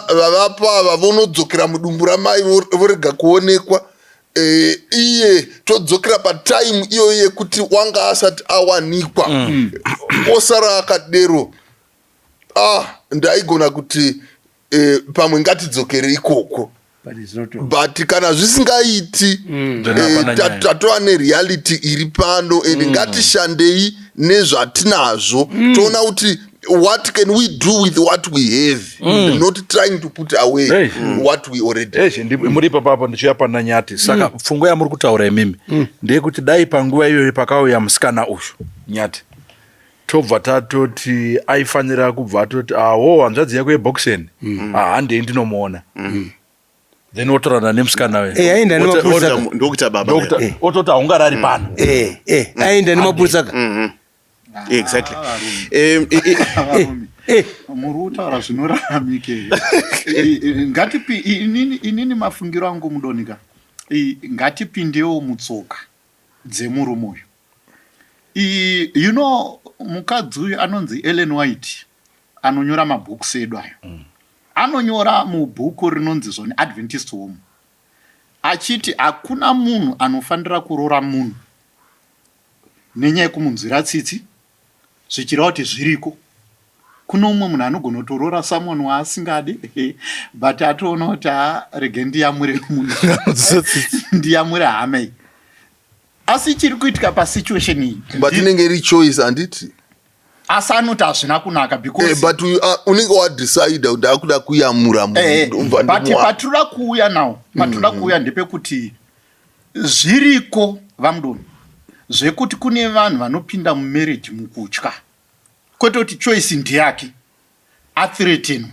vavapo ava vonodzokera mudumbu ramai, vorega kuonekwa. Iye todzokera patime iyoyo yekuti wanga asati awanikwa, osara akadero. Ah, ndaigona kuti pamwe ngatidzokere ikoko. But it's not. But kana zvisingaiti, Then hapana nyaya. Tatova nereality iri pano and ngatishandei nezvatinazvo, toona kuti what can we do with what we have, not trying to put away Hey. what we already Eish, muri ipapapo ndichiuya pana Nyati. Saka pfungwa yamuri kutaura imimi ndeyekuti dai panguva iyoyo pakauya musikana uyu Nyati, tobva tatoti aifanira kubva atoti, "Awo, hanzvadzi yako yeboxen, handei ndinomuona," then wotorana nemusikana uyu. Aenda nemapurisa ka. Ndokuita baba. Ototi haungarari pano. Aenda nemapurisa ka. Exactly. Varume, muri kutaura zvinoraramike. Ngatipi inini mafungiro angu, mudonika, ngatipindewo mutsoka dzemurume uyu. You know mukadzi uyu anonzi Ellen White, anonyora mabooks edu ayo. Anonyora mubhuku rinonzi zvoni Adventist Home, achiti hakuna munhu anofanira kuroora munhu nenyaya yekumunzwira tsitsi, zvichireva kuti zviriko. Kune umwe munhu anogona kutorora someone waasingadi, but atoona kuti, "Ha, rege ndiyamure munhu, ndiyamure hama iyi." Asi chiri kuitika pasituation iyi But inenge iri choice, handiti? Asi anoti hazvina kunaka because But unenge wadecide kuti akuda kuyamura munhu, ndobva but ndimuwana. Patinoda kuuya nawo, patinoda kuuya ndepekuti zviriko, vamudoni, zvekuti kune vanhu vanopinda mumarriage mukutya, kwete kuti choice ndeyake, athreatenwa.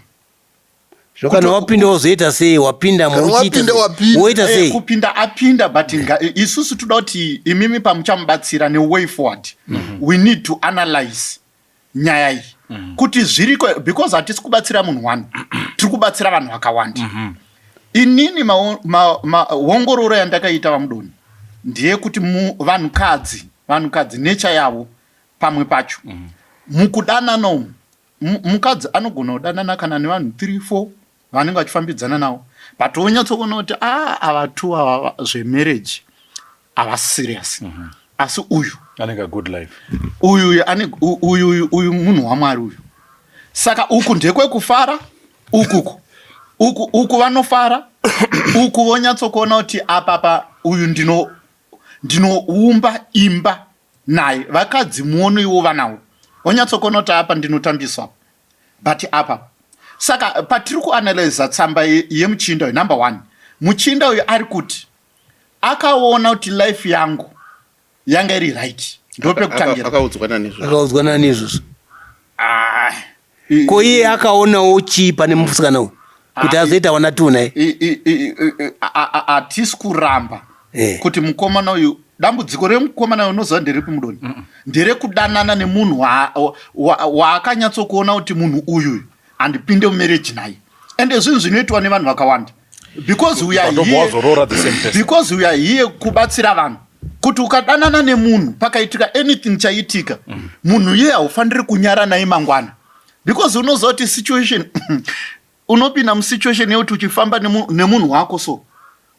Zvakana wapinda wozoita sei? Wapinda Kana wapinda, wapinda. Woita sei? Kupinda apinda, but isusu toda kuti imimi pamuchamubatsira neway forward, we need to analyze nyaya iyi kuti zviriko, because hatisi kubatsira munhu one, tiri kubatsira vanhu vakawanda. Inini ongororo yandakaita, vamudoni, ndeyekuti vanhukadzi necha yavo pamwe pacho mukudanana umu, mukadzi anogona kudanana kana nevanhu 3 4 vanenge vachifambidzana navo, but wonyatsokuona kuti a ava two ava zvemarriage havasi serious, asi uyu anenge a good life. Uyu ane uyu munhu waMwari uyu. Saka uku ndekwekufara, ukuku uku vanofara, uku vonyatsokuona kuti apapa uyu ndinoumba imba naye. Vakadzi muono iwo vanawo, vonyatsokuona kuti apa ndinotambiswa. But apa saka patiri kuanalyza tsamba yemuchinda uyu, number one, muchinda uyu ari kuti akaona kuti life yangu yanga iri right, ndopekutangira. Akaudzwa nani izvozvo? Akaudzwa nani izvozvo? Ah, Ko iye akaonawo chii pane musikana uyu kuti azoita wana two naye? Hatisi kuramba Eh. kuti mukomana uyu, dambudziko remukomana uyu, unoziva nderipi, mudoni? Nderekudanana nemunhu waakanyatsokuona kuti munhu uyu handipinde mumarriage naye. Ende zvinhu zvinoitwa nevanhu vakawanda because we are Ndobva here, wazoroora the same person. because we are here kubatsira vanhu kuti ukadanana nemunhu, pakaitika anything chaitika, munhu iye haufaniri kunyara naye mangwana, because unoziva kuti situation unopinda musituation yekuti uchifamba nemunhu wako, so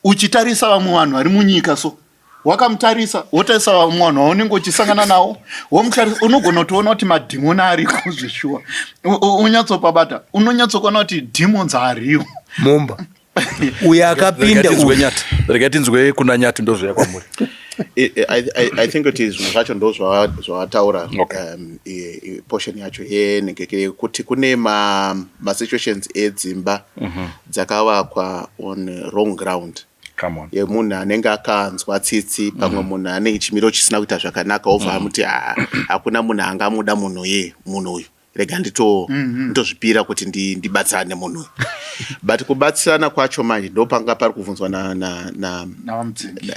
uchitarisa vamwe vanhu vari munyika, so wakamutarisa, wotarisa vamwe vanhu vaunenge uchisangana nawo, womutarisa, unogona kutoona kuti madhimoni ariko zveshuwa. Unyatsopabata, unonyatsokuona kuti demons ariyo. Mumba uyo akapinda Regai tinzwe uyu. Nyati, regai tinzwe kuna Nyati, ndozviya kwamuri. I think kuti zvinhu zvacho ndo zvawataura. Okay. Portion yacho yenhengeke yekuti kune masituations edzimba dzakavakwa on wrong ground, Come on. yemunhu anenge akanzwa tsitsi pamwe munhu ane chimiro chisina kuita zvakanaka, obva amuti, "Ah, hakuna munhu angamuda munhu iye, munhu uyu, rega nditozvipira kuti ndibatsirane nemunhu uyu." But kubatsirana kwacho manje ndopanga pari kubvunzwa na NavaMudzengi.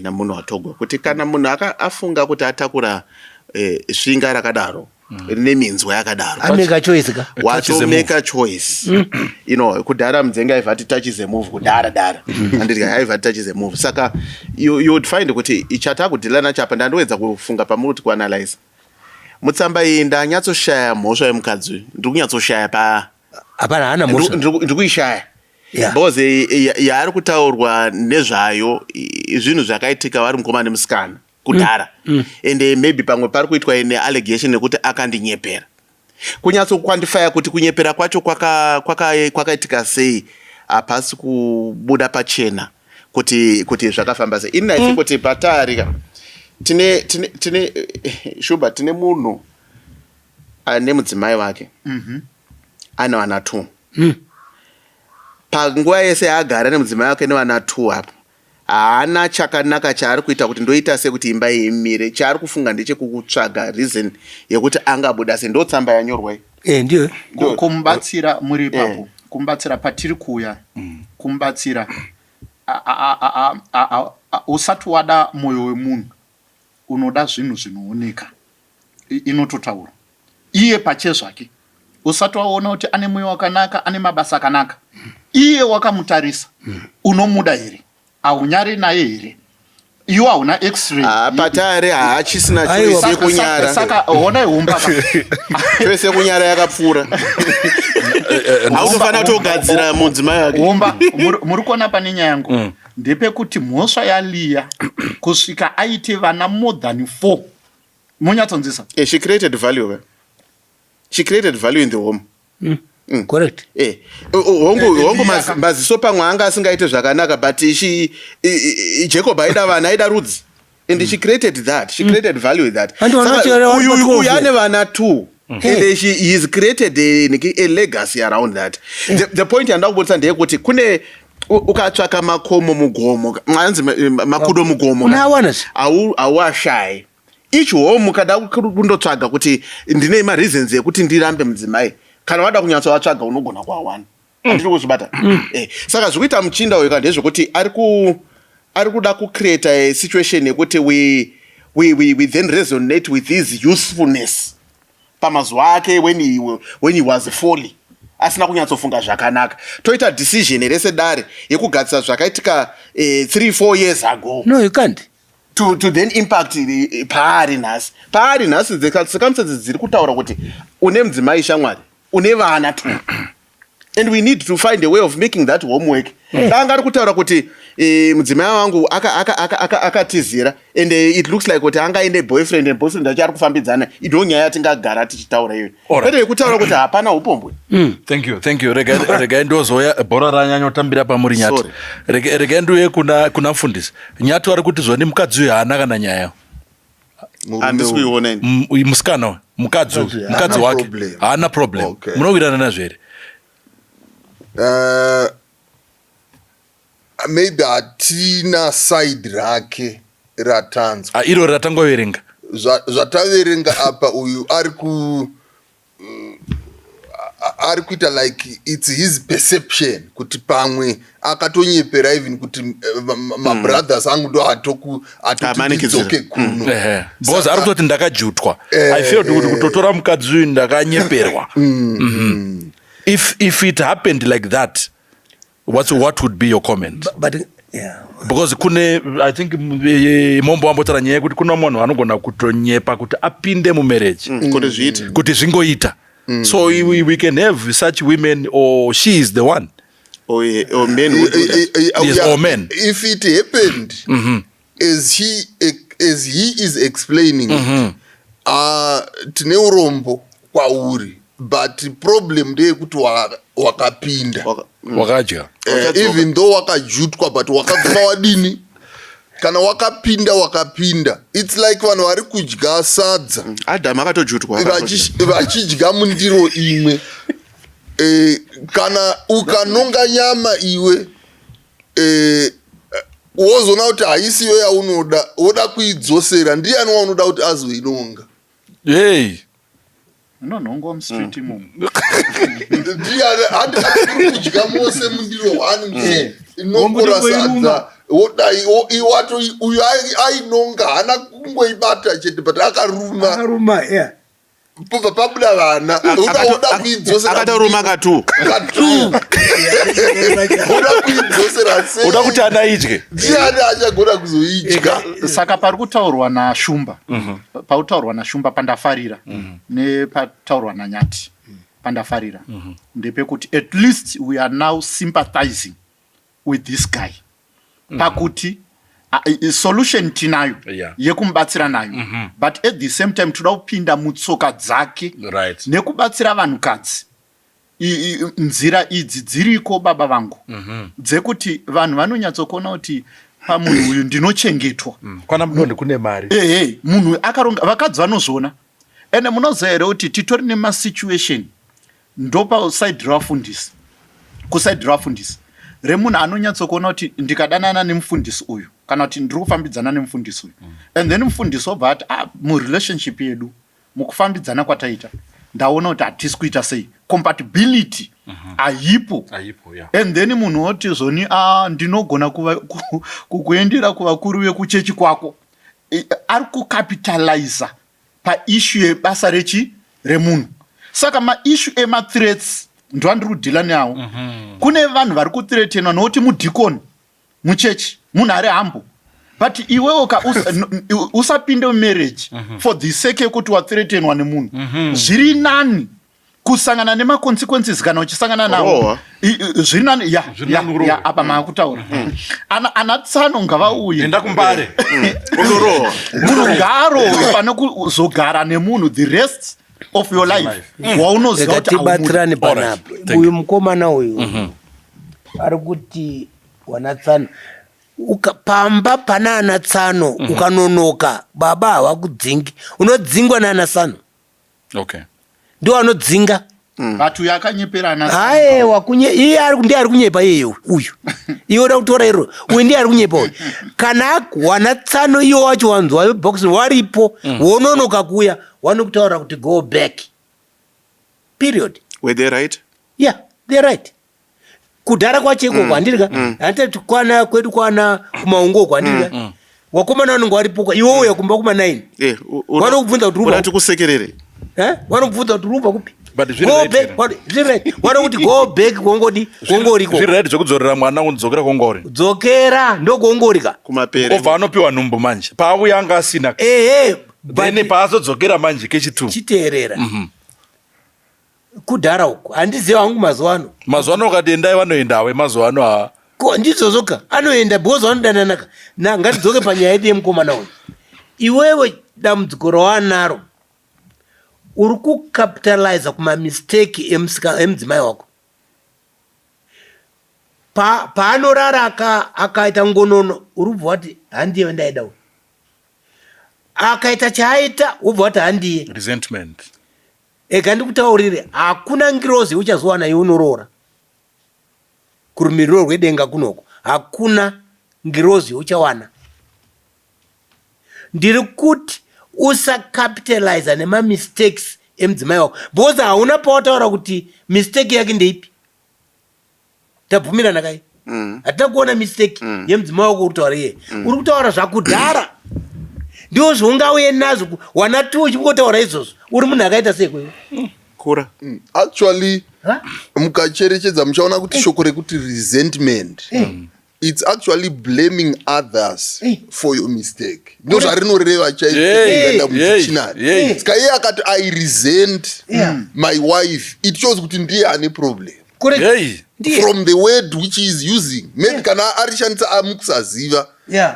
Namunhu watogwa kuti kana munhu afunga kuti atakura svinga rakadaro rine minzwa yakadaro, Ameka choice ka. Touch is a move. watomeka choice. Kudhara Mudzengi aibva ati touch is a move, kudhara dhara, anditi? Aibva ati touch is a move. Saka you would find kuti chatakudeala nacho apa, ndandoedza kufunga pamuri kuti kuanalyze mutsamba iyi, ndanyatsoshaya mhosva yemukadzi uyu, ndiri kunyatsoshaya pa Hapana, haana mhosva. Ndiri kuishaya because yaari kutaurwa nezvayo zvinhu zvakaitika vari mukoma nemusikana kudhara, ende maybe pamwe pari kuitwa neallegation yekuti akandinyepera. Kunyatsoquantifya kuti kunyepera kwacho kwakaitika sei hapasi kubuda pachena kuti zvakafamba sei. Ini I think kuti pataarika tine shuba, tine munhu ane mudzimai wake, ane vana two. Panguva yese yaagara nemudzimai wake nevana two apo, haana chakanaka chaari kuita kuti ndoita sekuti imba iyi imire. Chaari kufunga ndechekutsvaga reason yekuti angabuda sei. Ndo tsamba yanyorwa iyi. Eh, ndiyo. Kumubatsira muri ipapo, kumubatsira patiri kuuya kumubatsira, usati wada mwoyo wemunhu, unoda zvinhu zvinooneka. Inototaura iye pachezvake. Usati waona kuti ane mwoyo wakanaka, ane mabasa akanaka, iye wakamutarisa, unomuda here? Haunyari naye here? Iwe hauna x-ray. Ah, patari haachisina Aiwa. choice yekunyara. Saka honai humba ka. Choice yekunyara yakapfuura, autofanira kutogadzira mudzimai wake. Humba, muri kuona pane nyaya yangu ndepekuti mhosva yaLiya kusvika aite vana more than four, munyatsonzisa. She created value, she created value in the home. Correct. Hongu, hongu, Leah maziso pamwe anga asingaite zvakanaka, but she, Jacob aida vana, aida rudzi, and she created that, she created value with that. And Saka, vanochera vari uyu pa 12. uyu ane vana two and she he's created a legacy around that. The point yandida kubudisa ndeyekuti kune ukatsvaka makomo mugomo, anzi makudo mugomo, Unawana zve. Hauashayi each home. Kada kundotsvaga kuti ndine mareasons ekuti ndirambe mudzimai, kana wada kunyatsovatsvaga unogona kuawana. Handiri kuzvibata. Saka zvikuita muchinda uyu ka ndezvekuti ari kuda kucreata a situation yekuti we then resonate with his usefulness pamazuva ake when he was folly, asina kunyatsofunga zvakanaka. Toita decision rese dare yekugadzisa zvakaitika 3 4 years ago No, you can't. to then impact paari nhasi. Paari nhasi, the circumstances dziri kutaura kuti une mudzimai, shamwari, une vana two, and we need to find a way of making that homework. Anga ari kutaura kuti mudzimai wangu akatizira and it looks like kuti anga aine boyfriend, and boyfriend acho ari kufambidzana. Ndo nyaya yatingagara tichitaura iyoyo, kwete yekutaura kuti hapana upombwe. Thank you, thank you. Regai ndozoya, bhora ranyanyotambira pamuri, Nyati. Sorry. Regai ndiuye kuna mufundisi Nyati. Vari kuti zvoni mukadzi uyu haana kana nyaya. Handisi kuiona ini. Musikana uyu, mukadzi uyu, mukadzi wake haana problem. Okay. Munowirirana nazvo here? Maybe hatina side rake ratanzwa. Ah, iro ratangoverenga. Zvataverenga apa uyu ari ku ari kuita like it's his perception kuti pamwe akatonyepera even kuti mabrothers angu ndo atotidzoke kuno. Because ari kutoti ndakajutwa. I felt kuti kutotora mukadzi uyu ndakanyeperwa. If it happened like that, what would be your comment? But, yeah. Because kune, I think mombo wambotaura nyaya yekuti kuna munhu anogona kutonyepa kuti apinde mumarriage. Kuti zviite. Kuti zvingoita. So we can have such women, or she is the one. Or men who do that. Yes, or men. If it happened, as he is explaining it, tine urombo kwauri, but problem ndeyekuti wakapinda. Wakadya. Even though wakajutwa, but wakaguma wadini? Kana wakapinda, wakapinda. It's like vanhu vari kudya sadza. Adam akatojutwa. Vachidya mundiro imwe. Kana ukanonga nyama iwe, wozoona kuti haisiyo yaunoda, woda kuidzosera, ndiani waunoda kuti azoinonga? Hey. Inonhongwa mustreet imomo. Ndiani? Handi kudya mose mundiro one, inokora sadza, wodai iwato uyu ainonga, haana kungoibata chete, but akaruma. Akaruma, yeah. Pobva pabuda vana, uda kuidzosera. Akatoruma katu. Katu. Uda kuidzosera sei? Uda kuti ana idye. Ndiani achagona kuzoidya? Saka pari kutaurwa naShumba, pautaurwa naShumba pandafarira, nepataurwa naNyati pandafarira, ndepekuti at least we are now sympathizing with this guy, pakuti solution tinayo yekumubatsira nayo, but at the same time toda kupinda mutsoka dzake nekubatsira vanhukadzi. Nzira idzi dziriko, baba vangu, dzekuti vanhu vanonyatsokuona kuti pamunhu uyu ndinochengetwa. Kwana Mudondi kune mari. Ehe, munhu akaronga, vakadzi vanozviona. Ende munoziva here kuti titori nemasituation ndopaside ravafundisi, kuside ravafundisi remunhu anonyatsokuona kuti ndikadanana nemufundisi uyu, kana kuti ndiri kufambidzana nemufundisi uyu, and then mufundisi wobva ati, ah, murelationship yedu, mukufambidzana kwataita, ndaona kuti hatisi kuita sei, compatibility haipo. Haipo, yeah. And then munhu woti zvoni, ah, ndinogona kukuendera kuvakuru vekuchechi kwako. Ari kucapitaliza paissue yebasa rechi remunhu. Saka maissue emathreats ndo andiri kudhila nawo. Kune vanhu vari kuthreatenwa nokuti mudhikoni muchechi, munhu ari humble, but iwewo ka usapinde mumarriage for the sake yekuti wathreatenwa nemunhu. Zviri nani kusangana nemaconsequences kana uchisangana nawo. Rohwa. Zviri nani ya. Zviri ya nani kurohwa. Ya, apa maakutaura ana tsano ngavauye. Enda kuMbare. Unorohwa. Munhu ngaarohwe pane kuzogara nemunhu the rest of your life waunoziva Rega kuti haumudi. tibatsirane Alright, panapa. Thank Uyu mukomana uyu ari kuti wanatsano, pamba pana ana tsano, ukanonoka baba havakudzingi, unodzingwa naana tsano. Ndo anodzinga. But uyu akanyepera ana. Aiwa, kunye iye ari ndiye ari kunyepa iye uyu. Iwe uda kutora iro, uyu ndiye ari kunyepa uyu. Kana wana tsano iwo wacho wanzwa box waripo, wononoka kuuya, wanokutaura kuti go back, period. Were they right? Yeah, they're right. Kudhara kwacho ikoko, handiri ka, handiti kwana kwedu, kwana kumaungo uko, handiri ka, wakomana vanonge varipo, iwe uya kumba kuma 9, vanokubvunza kuti uda ruba tikusekerere. Eh? Vanokubvunza kuti rubva kupi. But zviri Go right back, here. zviri right, vanokuti go back kwongodi kwongoriko. Zviri right zvekudzorera mwana kundidzokera kwongori? Dzokera ndokwongorika. Kumapere. Obva anopiwa nhumbu manje, paauya anga asina. Ehe. Then But paazodzokera manje kechi2. Chiteerera, kudhara uku, handizivi hangu mazuva ano. Mazuva ano ukati endai, vanoendawe mazuva ano ha. Ko ndizvozvoka, anoenda because vanodananaka. Na ngatidzoke panyaya yedu yemukomana uyu. Iwewe dambudziko rawanaro, uri kucapitaliza kumamistake emudzimai wako. Paanorara akaita ngonono, uri kubva wati handiye ndaida uyu. Akaita chaaita wobva wati handiye. Resentment. Ega ndikutaurire, hakuna ngirozi uchazowana younorora kurumiriro rwedenga kunoko, hakuna ngirozi uchawana. Ndiri kuti usacapitaliza nemamistakes emudzimai wako because hauna pawataura kuti mistake yake ndeipi. Tabvumirana kai? Hatina kuona mistake yemudzimai wako uri kutaura iye. Uri kutaura zvakudhara, ndizvo zvaungauye nazvo wana tu uchingotaura izvozvo. Uri munhu akaita sei kwewe? Kura. Actually, mukacherechedza muchaona kuti shoko rekuti resentment, it's actually blaming others for your mistake. Ndo zvarinoreva chaizvo mudictionary. Saka iye akati, "I resent my wife," it shows kuti ndiye ane problem. Correct. Ndiye. From the word which he is using, maybe kana arishandisa mukusaziva,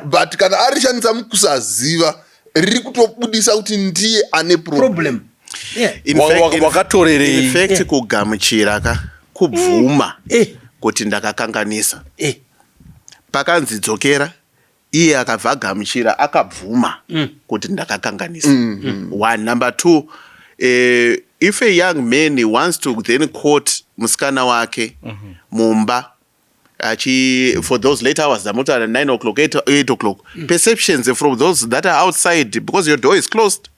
but kana arishandisa mukusaziva, riri kutobudisa kuti ndiye ane problem. Problem. In fact- Wakatorerei? In fact, kugamuchira ka kubvuma kuti ndakakanganisa. Pakanzi dzokera, iye akabva agamuchira, akabvuma kuti ndakakanganisa. One. Number two, if a young man wants to then court musikana wake mumba achi for those late hours dzamutaura, 9 o'clock, 8 o'clock, perceptions from those that are outside, because your door is closed,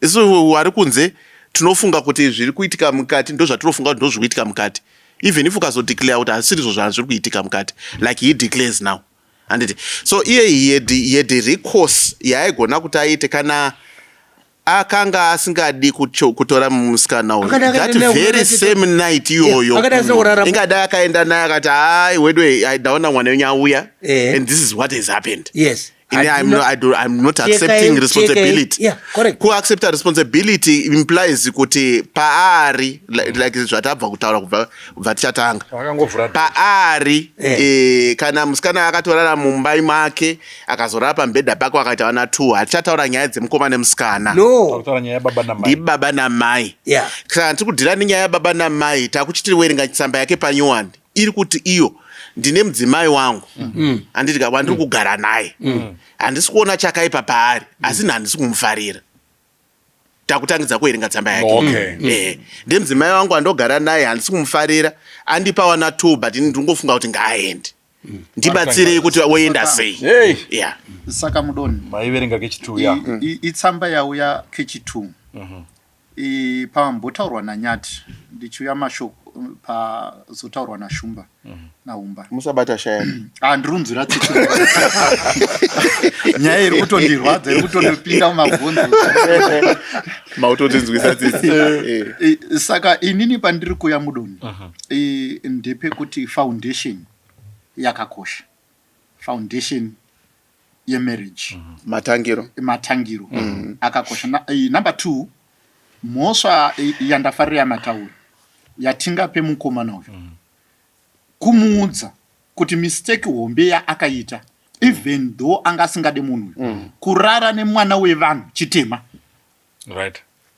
isu vari kunze tinofunga kuti zviri kuitika mukati ndo zvatinofunga kuti ndo zviri kuitika mukati, even if ukazodeclare kuti hazisirizvo zvazviri kuitika mukati, like he declares now, handiti? So iye he had recourse yaaigona kuti aite kana akanga asingadi kutora musikana uyu. Akadai That akaenda naye very same night iyoyo, Akadai asina kurara. Ingadai akaenda naye akati, "Hai wedwe, ndaona mwana wenyu auya and this is what has happened. Ini I'm not accepting responsibility." Yeah, correct. Kuaccepta responsibility implies kuti paari, like zvatabva kutaura kubva tichatanga, Vakangovhura. Paari, kana musikana akatorara mumba make, akazorara pamubhedha pake, akaita vana two, hatichataura nyaya dzemukoma nemusikana. No. Kutaura nyaya yababa namai. Ndibaba namai. Saka tiri kudhira nenyaya yababa namai. Takuchiti werenga tsamba yake panyowani iri kuti iyo, "Ndine mudzimai wangu, handiti? Wandiri kugara naye, handisi kuona chakaipa paari, asi handisi kumufarira." Takutangidza kuverenga tsamba yake. "Ndemudzimai wangu andogara naye, handisi kumufarira, andipa wana two, but ini ndingofunga kuti ngaaende. Ndibatsirei kuti woenda sei?" Hey. Yeah. Saka mudoni, Maiverenga kechitu ya. Itsamba yauya kechitu. Pambotaurwa naNyati, ndichiuya mashoko pazotaurwa naShumba naUmba. Musabata shaya. Ah, ndirunzwira tsitsi. Nyaya iri kutondirwadza, iri kutondipinda mumabvunzo. Mautotinzwisa tsitsi. Saka inini pandiri kuya mudoni, ndepekuti foundation yakakosha, foundation yemarriage. Matangiro. Matangiro akakosha. Number two, mhosva yandafarira yamataura yatingape mukomana uyu, kumuudza kuti mistake hombe yaakaita, even though anga asingade munhu uyu, kurara nemwana wevanhu chitema.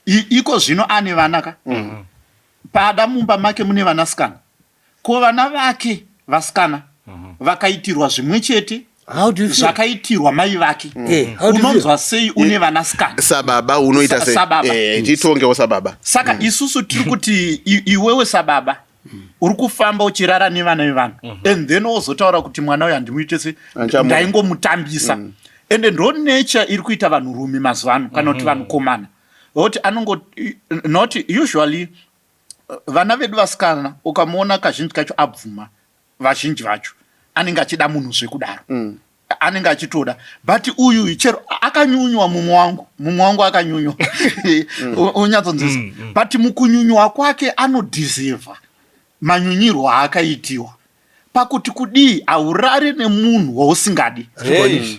Iko zvino ane vana ka, pada mumba make mune vanasikana. Ko vana vake vasikana vakaitirwa zvimwe chete How do you feel? Zvakaitirwa mai vake, How do you feel? unonzwa sei une vanasikana? Sababa unoita sei? Sababa. Titongewo sababa. Saka isusu tiri kuti iwewe sababa uri kufamba uchirara nevana vevanhu and then wozotaura kuti mwana uyu handimuite se Handichamuda. Ndaingomutambisa. Ende ndo nature iri kuita vanhurume mazuva ano, kana kuti vanhukomana, vokuti anongo not usually vana vedu vasikana, ukamuona kazhinji kacho abvuma, vazhinji vacho anenge achida munhu zvekudaro, anenge achitoda. But uyu chero akanyunywa, mumwe wangu akanyunywa, unyatsonzwisa, but mukunyunywa kwake anodeserva manyunyirwo aakaitiwa. Pakuti kudii? Haurari nemunhu wausingadi. Hey.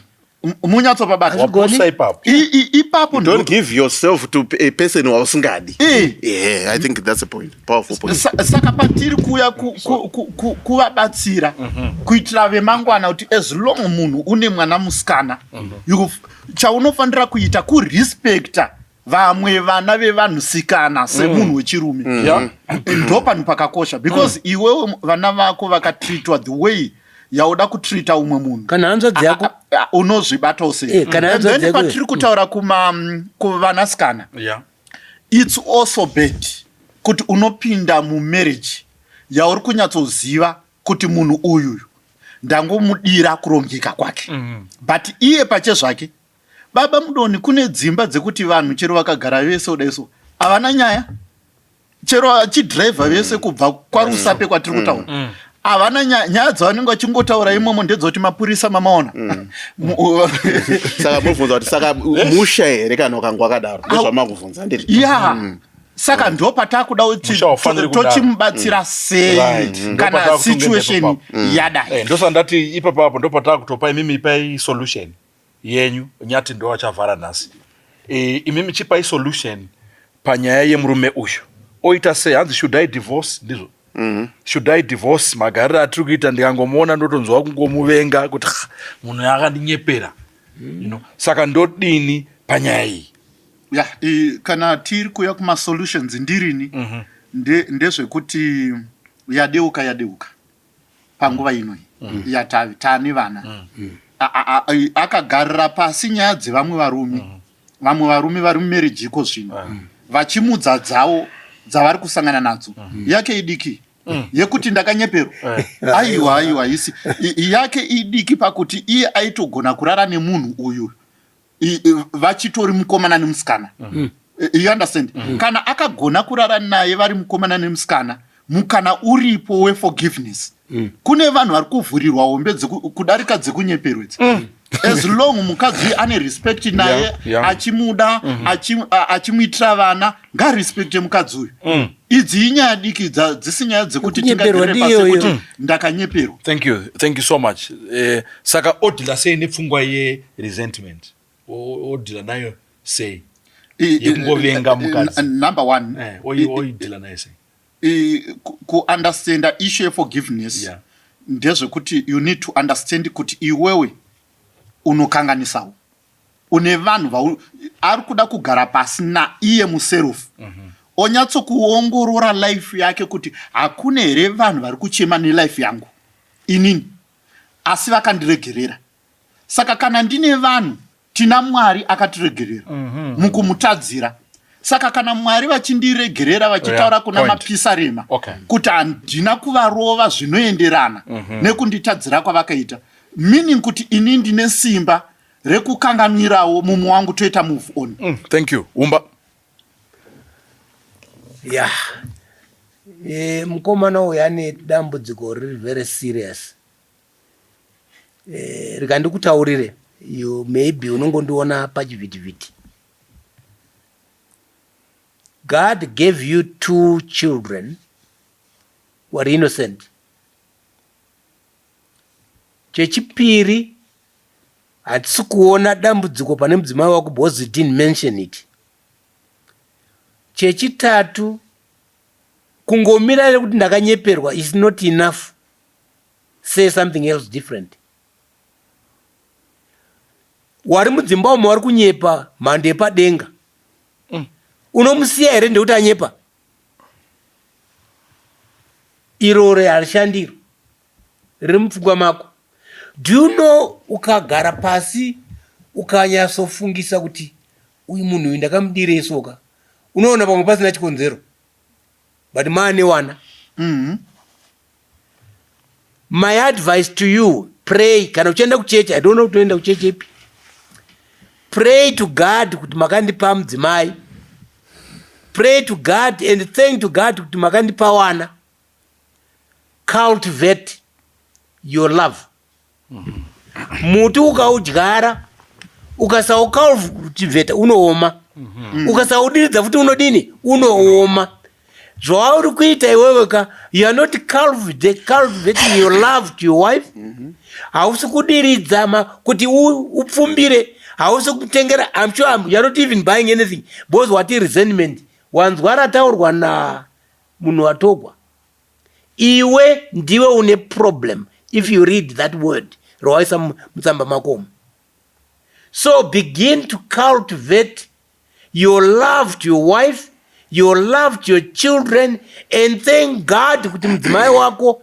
Munyatsopabata. Waposa ipapo. Ipapo Don't give yourself to a person wausingadi. Yeah, I think that's a point, powerful point. Saka patiri kuuya kuvabatsira kuitira vemangwana kuti as long munhu une mwana musikana, chaunofanira kuita kurespecta vamwe vana vevanhusikana semunhu wechirume. Ndo panhu pakakosha, because iwewe vana vako vakatreatwa the way yauda kutreata umwe munhu Kana hanzvadzi yako. Unozvibatawo sei? Kana And hanzvadzi then yako. patiri kutaura kuvanasikana, it's also bad kuti unopinda mumarriage yauri kunyatsoziva kuti munhu uyuyu ndangomudira kurongeka kwake, but iye pache zvake, baba mudoni, kune dzimba dzekuti vanhu chero vakagara vese kudai so havana nyaya, chero achidhiraivha vese kubva kwaRusape kwatiri kutaura havana nyaya. Nyaya dzavanenge vachingotaura imomo ndedzekuti mapurisa mamaona. Saka mubvunza kuti saka musha here kana ukanga wakadaro? Ndozvamakubvunza, handiti? Ya, saka ndo patakuda kuti Musha haufaniri kudaro. tochimubatsira sei kana Ndopatakutonge situation ipapo. yadai. Ndosandati ipapo ndopataa imimi ipai solution yenyu. Nyati ndo achavhara nhasi. Imimi chipai solution panyaya yemurume uyu, oita sei? Hanzi, "Should I divorce?" Ndizvo, "Should I divorce? Magariro atiri kuita, ndikangomuona ndotonzwa kungomuvenga kuti, 'Ah, munhu akandinyepera.' Saka ndodini panyaya iyi?" Ya, kana tiri kuya kumasolutions, ndirini ndezvekuti yadeuka yadeuka panguva inoi yatavi taane vana. Akagarira pasi nyaya dzevamwe varume, vamwe varume vari mumarriage iko zvino vachimudza dzavo dzavari kusangana nadzo. Yake idiki yekuti ndakanyeperwa, aiwa, aiwa, isi yake idiki pakuti iye aitogona kurara nemunhu uyu vachitori mukomana nemusikana. You understand? Kana akagona kurara naye vari mukomana nemusikana, mukana uripo weforgiveness. Kune vanhu vari kuvhurirwa hombe kudarika dzekunyeperwa idzi, as long mukadzi uyu ane respect naye, achimuda, achimuitira vana, ngarespekte mukadzi uyu. Idzi inyaya diki, dzisi nyaya dzekuti Kunyeperwa tingagarire pasi ndiyoyo. kuti ndakanyeperwa. Thank you, thank you so much. Saka odhila sei nepfungwa yeresentment? Odhila nayo sei, yekungovenga mukadzi? Number one, Oidhila nayo sei? Kuunderstanda issue yeforgiveness ndezvekuti you need to understand kuti iwewe unokanganisawo, une vanhu ari kuda kugara pasi naiye muself, onyatsokuongorora life yake kuti hakuna here vanhu vari kuchema nelife yangu inini asi vakandiregerera. Saka kana ndine vanhu, tina Mwari akatiregerera mukumutadzira. Saka kana Mwari vachindiregerera, vachitaura kuna Point. Mapisarema kuti handina kuvarova zvinoenderana nekunditadzira kwavakaita, meaning kuti ini ndine simba rekukanganwirawo mumwe wangu, toita move on. Thank you, Umba. Ya, mukomana uyu ane dambudziko riri very serious. Rikandikutaurire, you maybe unongondiona pachivhitivhiti. God gave you two children were innocent. Chechipiri, hatisi kuona dambudziko pane mudzimai wako because you didn't mention it. Chechitatu, kungomira nekuti ndakanyeperwa is not enough. Say something else different. Wari mudzimba umo wari kunyepa mhando yepadenga. Unomusiya here ndekuti anyepa? Irore harishandiro riri mupfungwa mako. Do you know, ukagara pasi ukanyatsofungisa kuti uyu munhu uyu ndakamudirei soka, unoona pamwe pasina chikonzero, but maane wana. My advice to you, pray. Kana uchienda kuchechi, I don't know kuti unoenda kuchechi ipi, pray to God kuti makandipa mudzimai. Pray to God and thank to God kuti makandipa wana. Cultivate your love. Muti ukaudyara ukasaucultivata unooma, ukasaudiridza futi unodini? Unooma. Zvauri kuita iwewe ka, you are not cultivating your love to your wife. Hausi kudiridza kuti upfumbire, hausi kutengera. I'm sure you are not even buying anything because wati resentment wanzwa rataurwa na munhu watogwa. Iwe ndiwe une problem if you read that word rawaisa mutsamba makomo. So begin to cultivate your love to your wife, your love to your children, and thank God kuti mudzimai wako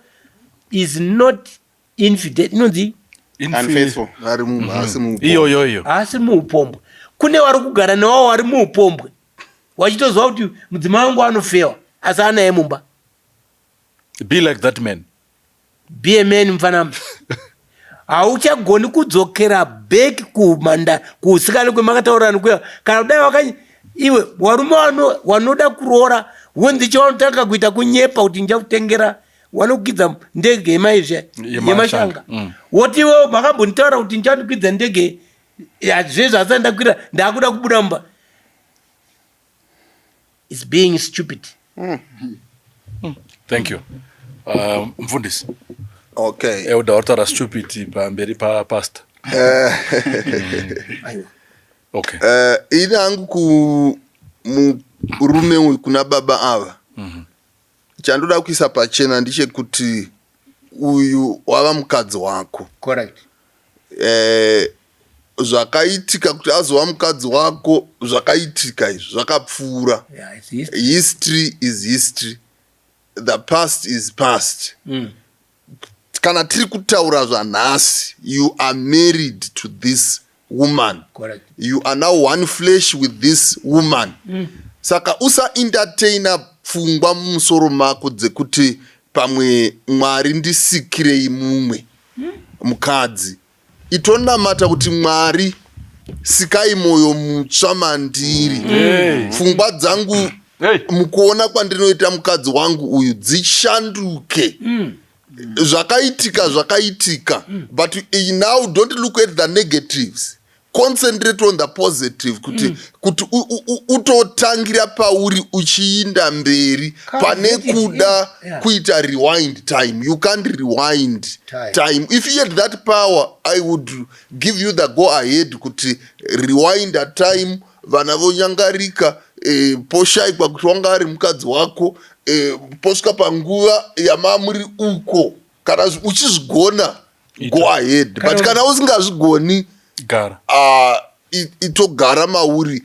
is not Infidel inonzi Unfaithful. Ari asi muupombwe. Iyoyo iyo. Haasi muupombwe. Kune vari kugara newawo vari muupombwe, wachitoziva kuti mudzimai wangu anofewa, asi anaye mumba. Be like that man. Be a man, mufanami. Hauchagoni kudzokera back kumanda kuusikana kwemakataurirana kuya. Kana kudai waka iwe varume wanoda kuroora, wonzi chavanotanga kuita kunyepa kuti ndichakutengera, wanokwidza ndege yemaizve. Yemashanga. Yemashanga. Woti iwe makambonditaura kuti ndichanokwidza ndege zvezvo, asati ndakwira ndakuda kubuda mumba. It's being stupid. Thank you, mfundisi. Okay. Elder wataura stupid pamberi papastor. Aiwa. Okay. Ini hangu kumurume uyu, kuna baba ava, chandoda kuisa pachena ndechekuti uyu wava mukadzi wako. Correct. Zvakaitika kuti azova mukadzi wako, zvakaitika izvi zvakapfuura. Yeah, it's history. History is history, the past is past. Kana tiri kutaura zvanhasi, you are married to this woman. Correct. You are now one flesh with this woman. Saka usaentertaina pfungwa mumusoro mako dzekuti pamwe Mwari ndisikirei mumwe mukadzi. Itonamata kuti Mwari, sikai mwoyo mutsva mandiri. Hey. Pfungwa dzangu Hey. mukuona kwandinoita mukadzi wangu uyu dzishanduke. Zvakaitika zvakaitika, but now don't look at the negatives, concentrate on the positive, kuti utotangira pauri uchiinda mberi pane Come, kuda kuita rewind time. You can't rewind time. Time. If you had that power, I would give you the go ahead kuti rewind a time, vana vonyangarika, poshayikwa kuti wanga ari mukadzi wako, posvika panguva yamamuri uko. Kana uchizvigona, go ahead, but kana usingazvigoni, Gara. Itogara mauri.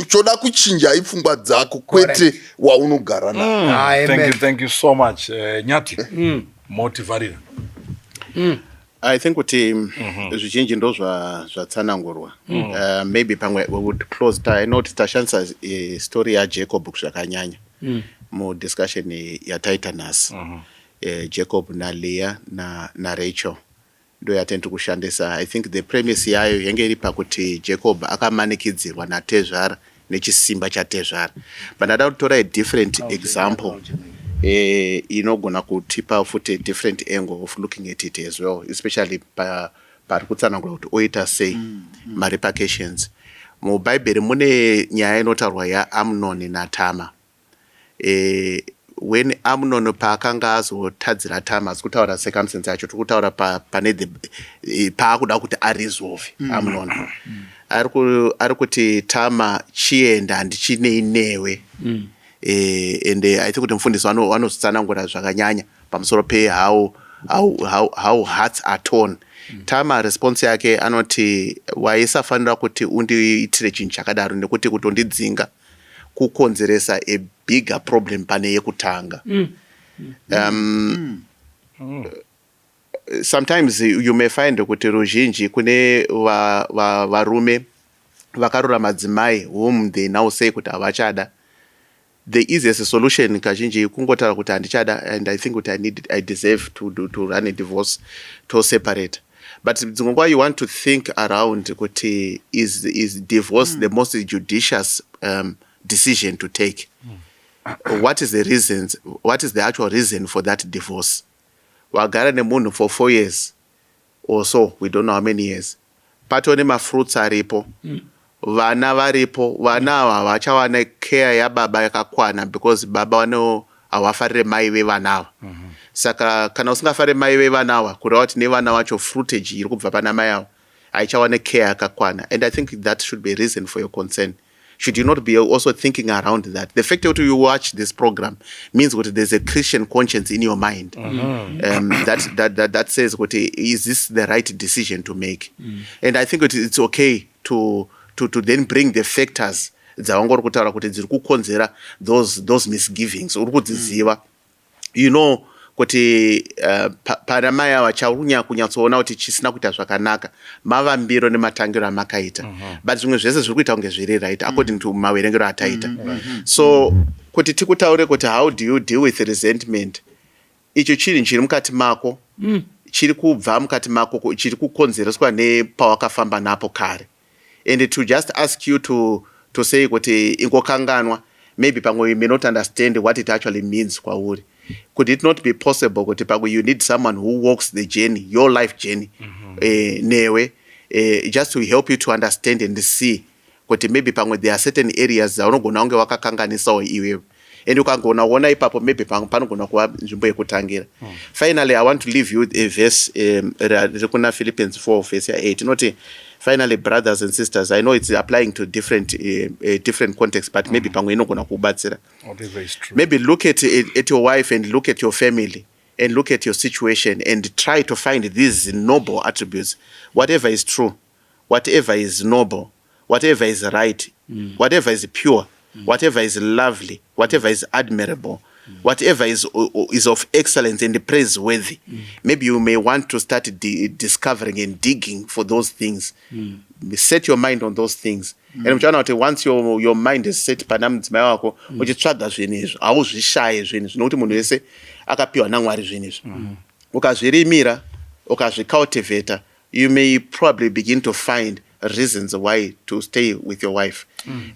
Choda kuchinja ipfungwa dzako, kwete waunogara naye. Ah, Thank amen. you, thank you so much. Nyati motivarira. I think kuti zvizhinji ndo zvatsanangurwa. Maybe pamwe we would close, tainoti tashandisa story yaJacob zvakanyanya mudiscussion yataita nhasi. Jacob naLeah naRachel ndo yatendiri kushandisa. I think the premise yayo yange iri pakuti Jacob akamanikidzirwa natezvara nechisimba chatezvara, but ndada kutora a different example inogona kutipa futi a different angle of looking at it as well, especially pari kutsanangura kuti oita sei marepercussions. Mubhaibheri mune nyaya inotaurwa yaAmnon naTama. When Amnon paakanga azotadzira Tama, asi kutaura circumstance yacho, tiri kutaura pane paakuda kuti aresolve. Amnon ari kuti, "Tama, chienda, handichinei newe." And I think kuti mufundisi vanozotsanangura zvakanyanya pamusoro pehow how hearts are torn. Tama response yake anoti, "Waisafanira kuti undiitire chinhu chakadaro, nekuti kutondidzinga kukonzeresa a bigger problem pane yekutanga." Sometimes you may find kuti ruzhinji kune varume vakarora madzimai whom they now say kuti havachada. The easiest solution kazhinji kungotaura kuti handichada, and I think kuti I deserve to run a divorce, to separate. But dzimwe nguva you want to think around kuti is divorce the most judicious decision to take? What is the reasons? What is the actual reason for that divorce? Wagara nemunhu for 4 years or so, we don't know how many years, patoo nemafruits aripo, vana varipo. Vana ava havachawana care yababa yakakwana because baba vano havafarire mai vevana ava. Saka kana usingafarire mai vevana ava, kureva kuti nevana vacho, fruitage iri kubva pana mai ava haichawane care yakakwana. And I think that should be a reason for your concern. Should you not be also thinking around that? The fact that you watch this program means kuti there's a Christian conscience in your mind that says kuti is this the right decision to make? And I think kuti it's okay to then bring the factors dzavangori kutaura kuti dziri kukonzera those misgivings. Uri kudziziva, you know. Kuti pana mai ava chauri kunyatsoona kuti chisina kuita zvakanaka mavambiro nematangiro amakaita, but zvimwe zvese zviri kuita kunge zviri right according to maverengero ataita. So kuti tikutaure kuti how do you deal with resentment, icho chinhu chiri mukati mako, chiri kubva mukati mako, chiri kukonzereswa nepawakafamba napo kare, and to just ask you to say kuti ingokanganwa, maybe pamwe you may not understand what it actually means kwauri. Could it not be possible kuti pamwe you need someone who walks the journey, your life journey, newe, just to help you to understand and see kuti maybe pamwe there are certain areas dzaunogona kunge wakakanganisawo iwewe, and ukangona kuona ipapo, maybe panogona kuva nzvimbo yekutangira. Finally, I want to leave you with a verse riri kuna Philippians 4 verse ya8, inoti, "Finally, brothers and sisters," I know it's applying to different context, but maybe pamwe inogona kubatsira. Whatever is true. Maybe look at your wife and look at your family and look at your situation and try to find these noble attributes: whatever is true, whatever is noble, whatever is right, whatever is pure, whatever is lovely, whatever is admirable, whatever is of excellence and praiseworthy. Maybe you may want to start discovering and digging for those things. Set your mind on those things, and muchaona kuti once your mind is set pana mudzimai wako, uchitsvaga zvinhu izvo, hauzvishaye zvinhu izvi, nokuti munhu wese akapiwa naMwari zvinhu izvi. Ukazvirimira, ukazvicultivata, you may probably begin to find reasons why to stay with your wife.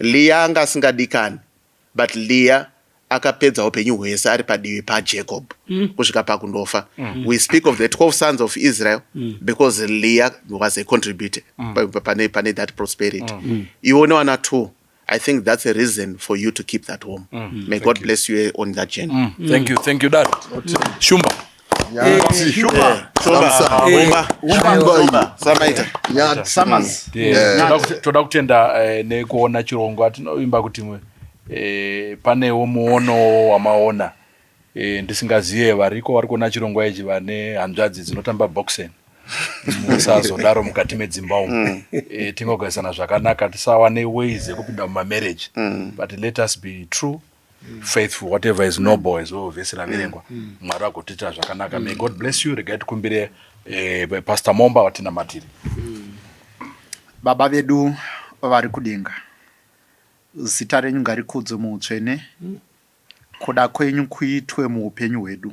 Leah anga asingadikani, but Leah akapedza upenyu hwese ari padivi paJacob kusvika pakundofa. We speak of the 12 sons of Israel because Leah was a contributor pane that prosperity. Iwe newana two, I think that's a reason for you to keep that home. May God bless you on that journey. Thank you, thank you, Dad. Shumba. Nyati. Shumba. Samsa. Umba. Shumba iyi. Samaita. Nyati. Summers. Toda kutenda nekuona chirongwa. Tinoimba kuti panewo muono wamaona. Ndisingaziye variko vari kuona chirongwa ichi vane hanzvadzi dzinotamba boxing, musazodaro mukati medzimba umu. Tingogarisana zvakanaka, tisawa neways ekupinda mumamarriage, but let us be true, faithful, whatever is noble as well. Vhesi raverengwa, Mwari agotiitira zvakanaka. May God bless you. Regai tikumbire Pastor Momba watinamatiri. Baba vedu vari kudenga, zita renyu ngarikudzwe muutsvene. Kuda kwenyu kuitwe muupenyu hwedu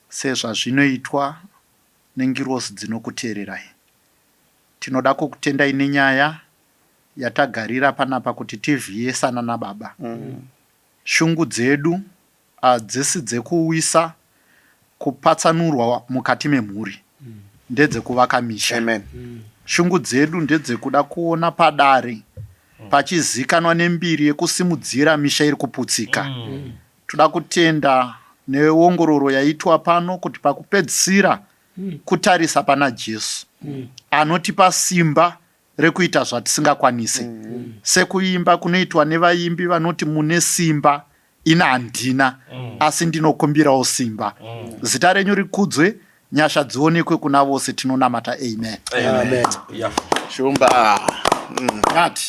sezvazvinoitwa nengirosi dzinokuteererai. Tinoda kukutendai nenyaya yatagarira panapa kuti tivhiyesana nababa. Shungu dzedu hadzisi dzekuwisa kupatsanurwa mukati memhuri, ndedzekuvaka misha. Amen. Shungu dzedu ndedzekuda kuona padare pachizikanwa nembiri yekusimudzira misha iri kuputsika. Toda kutenda neongororo yaitwa pano kuti pakupedzisira kutarisa pana Jesu anotipa simba rekuita zvatisingakwanisi, sekuimba kunoitwa nevaimbi vanoti, "Mune simba, ina handina, asi ndinokumbirawo simba." Zita renyu rikudzwe, nyasha dzionekwe kuna vose. Tinonamata, amen. Amen. Shumba. Ngati.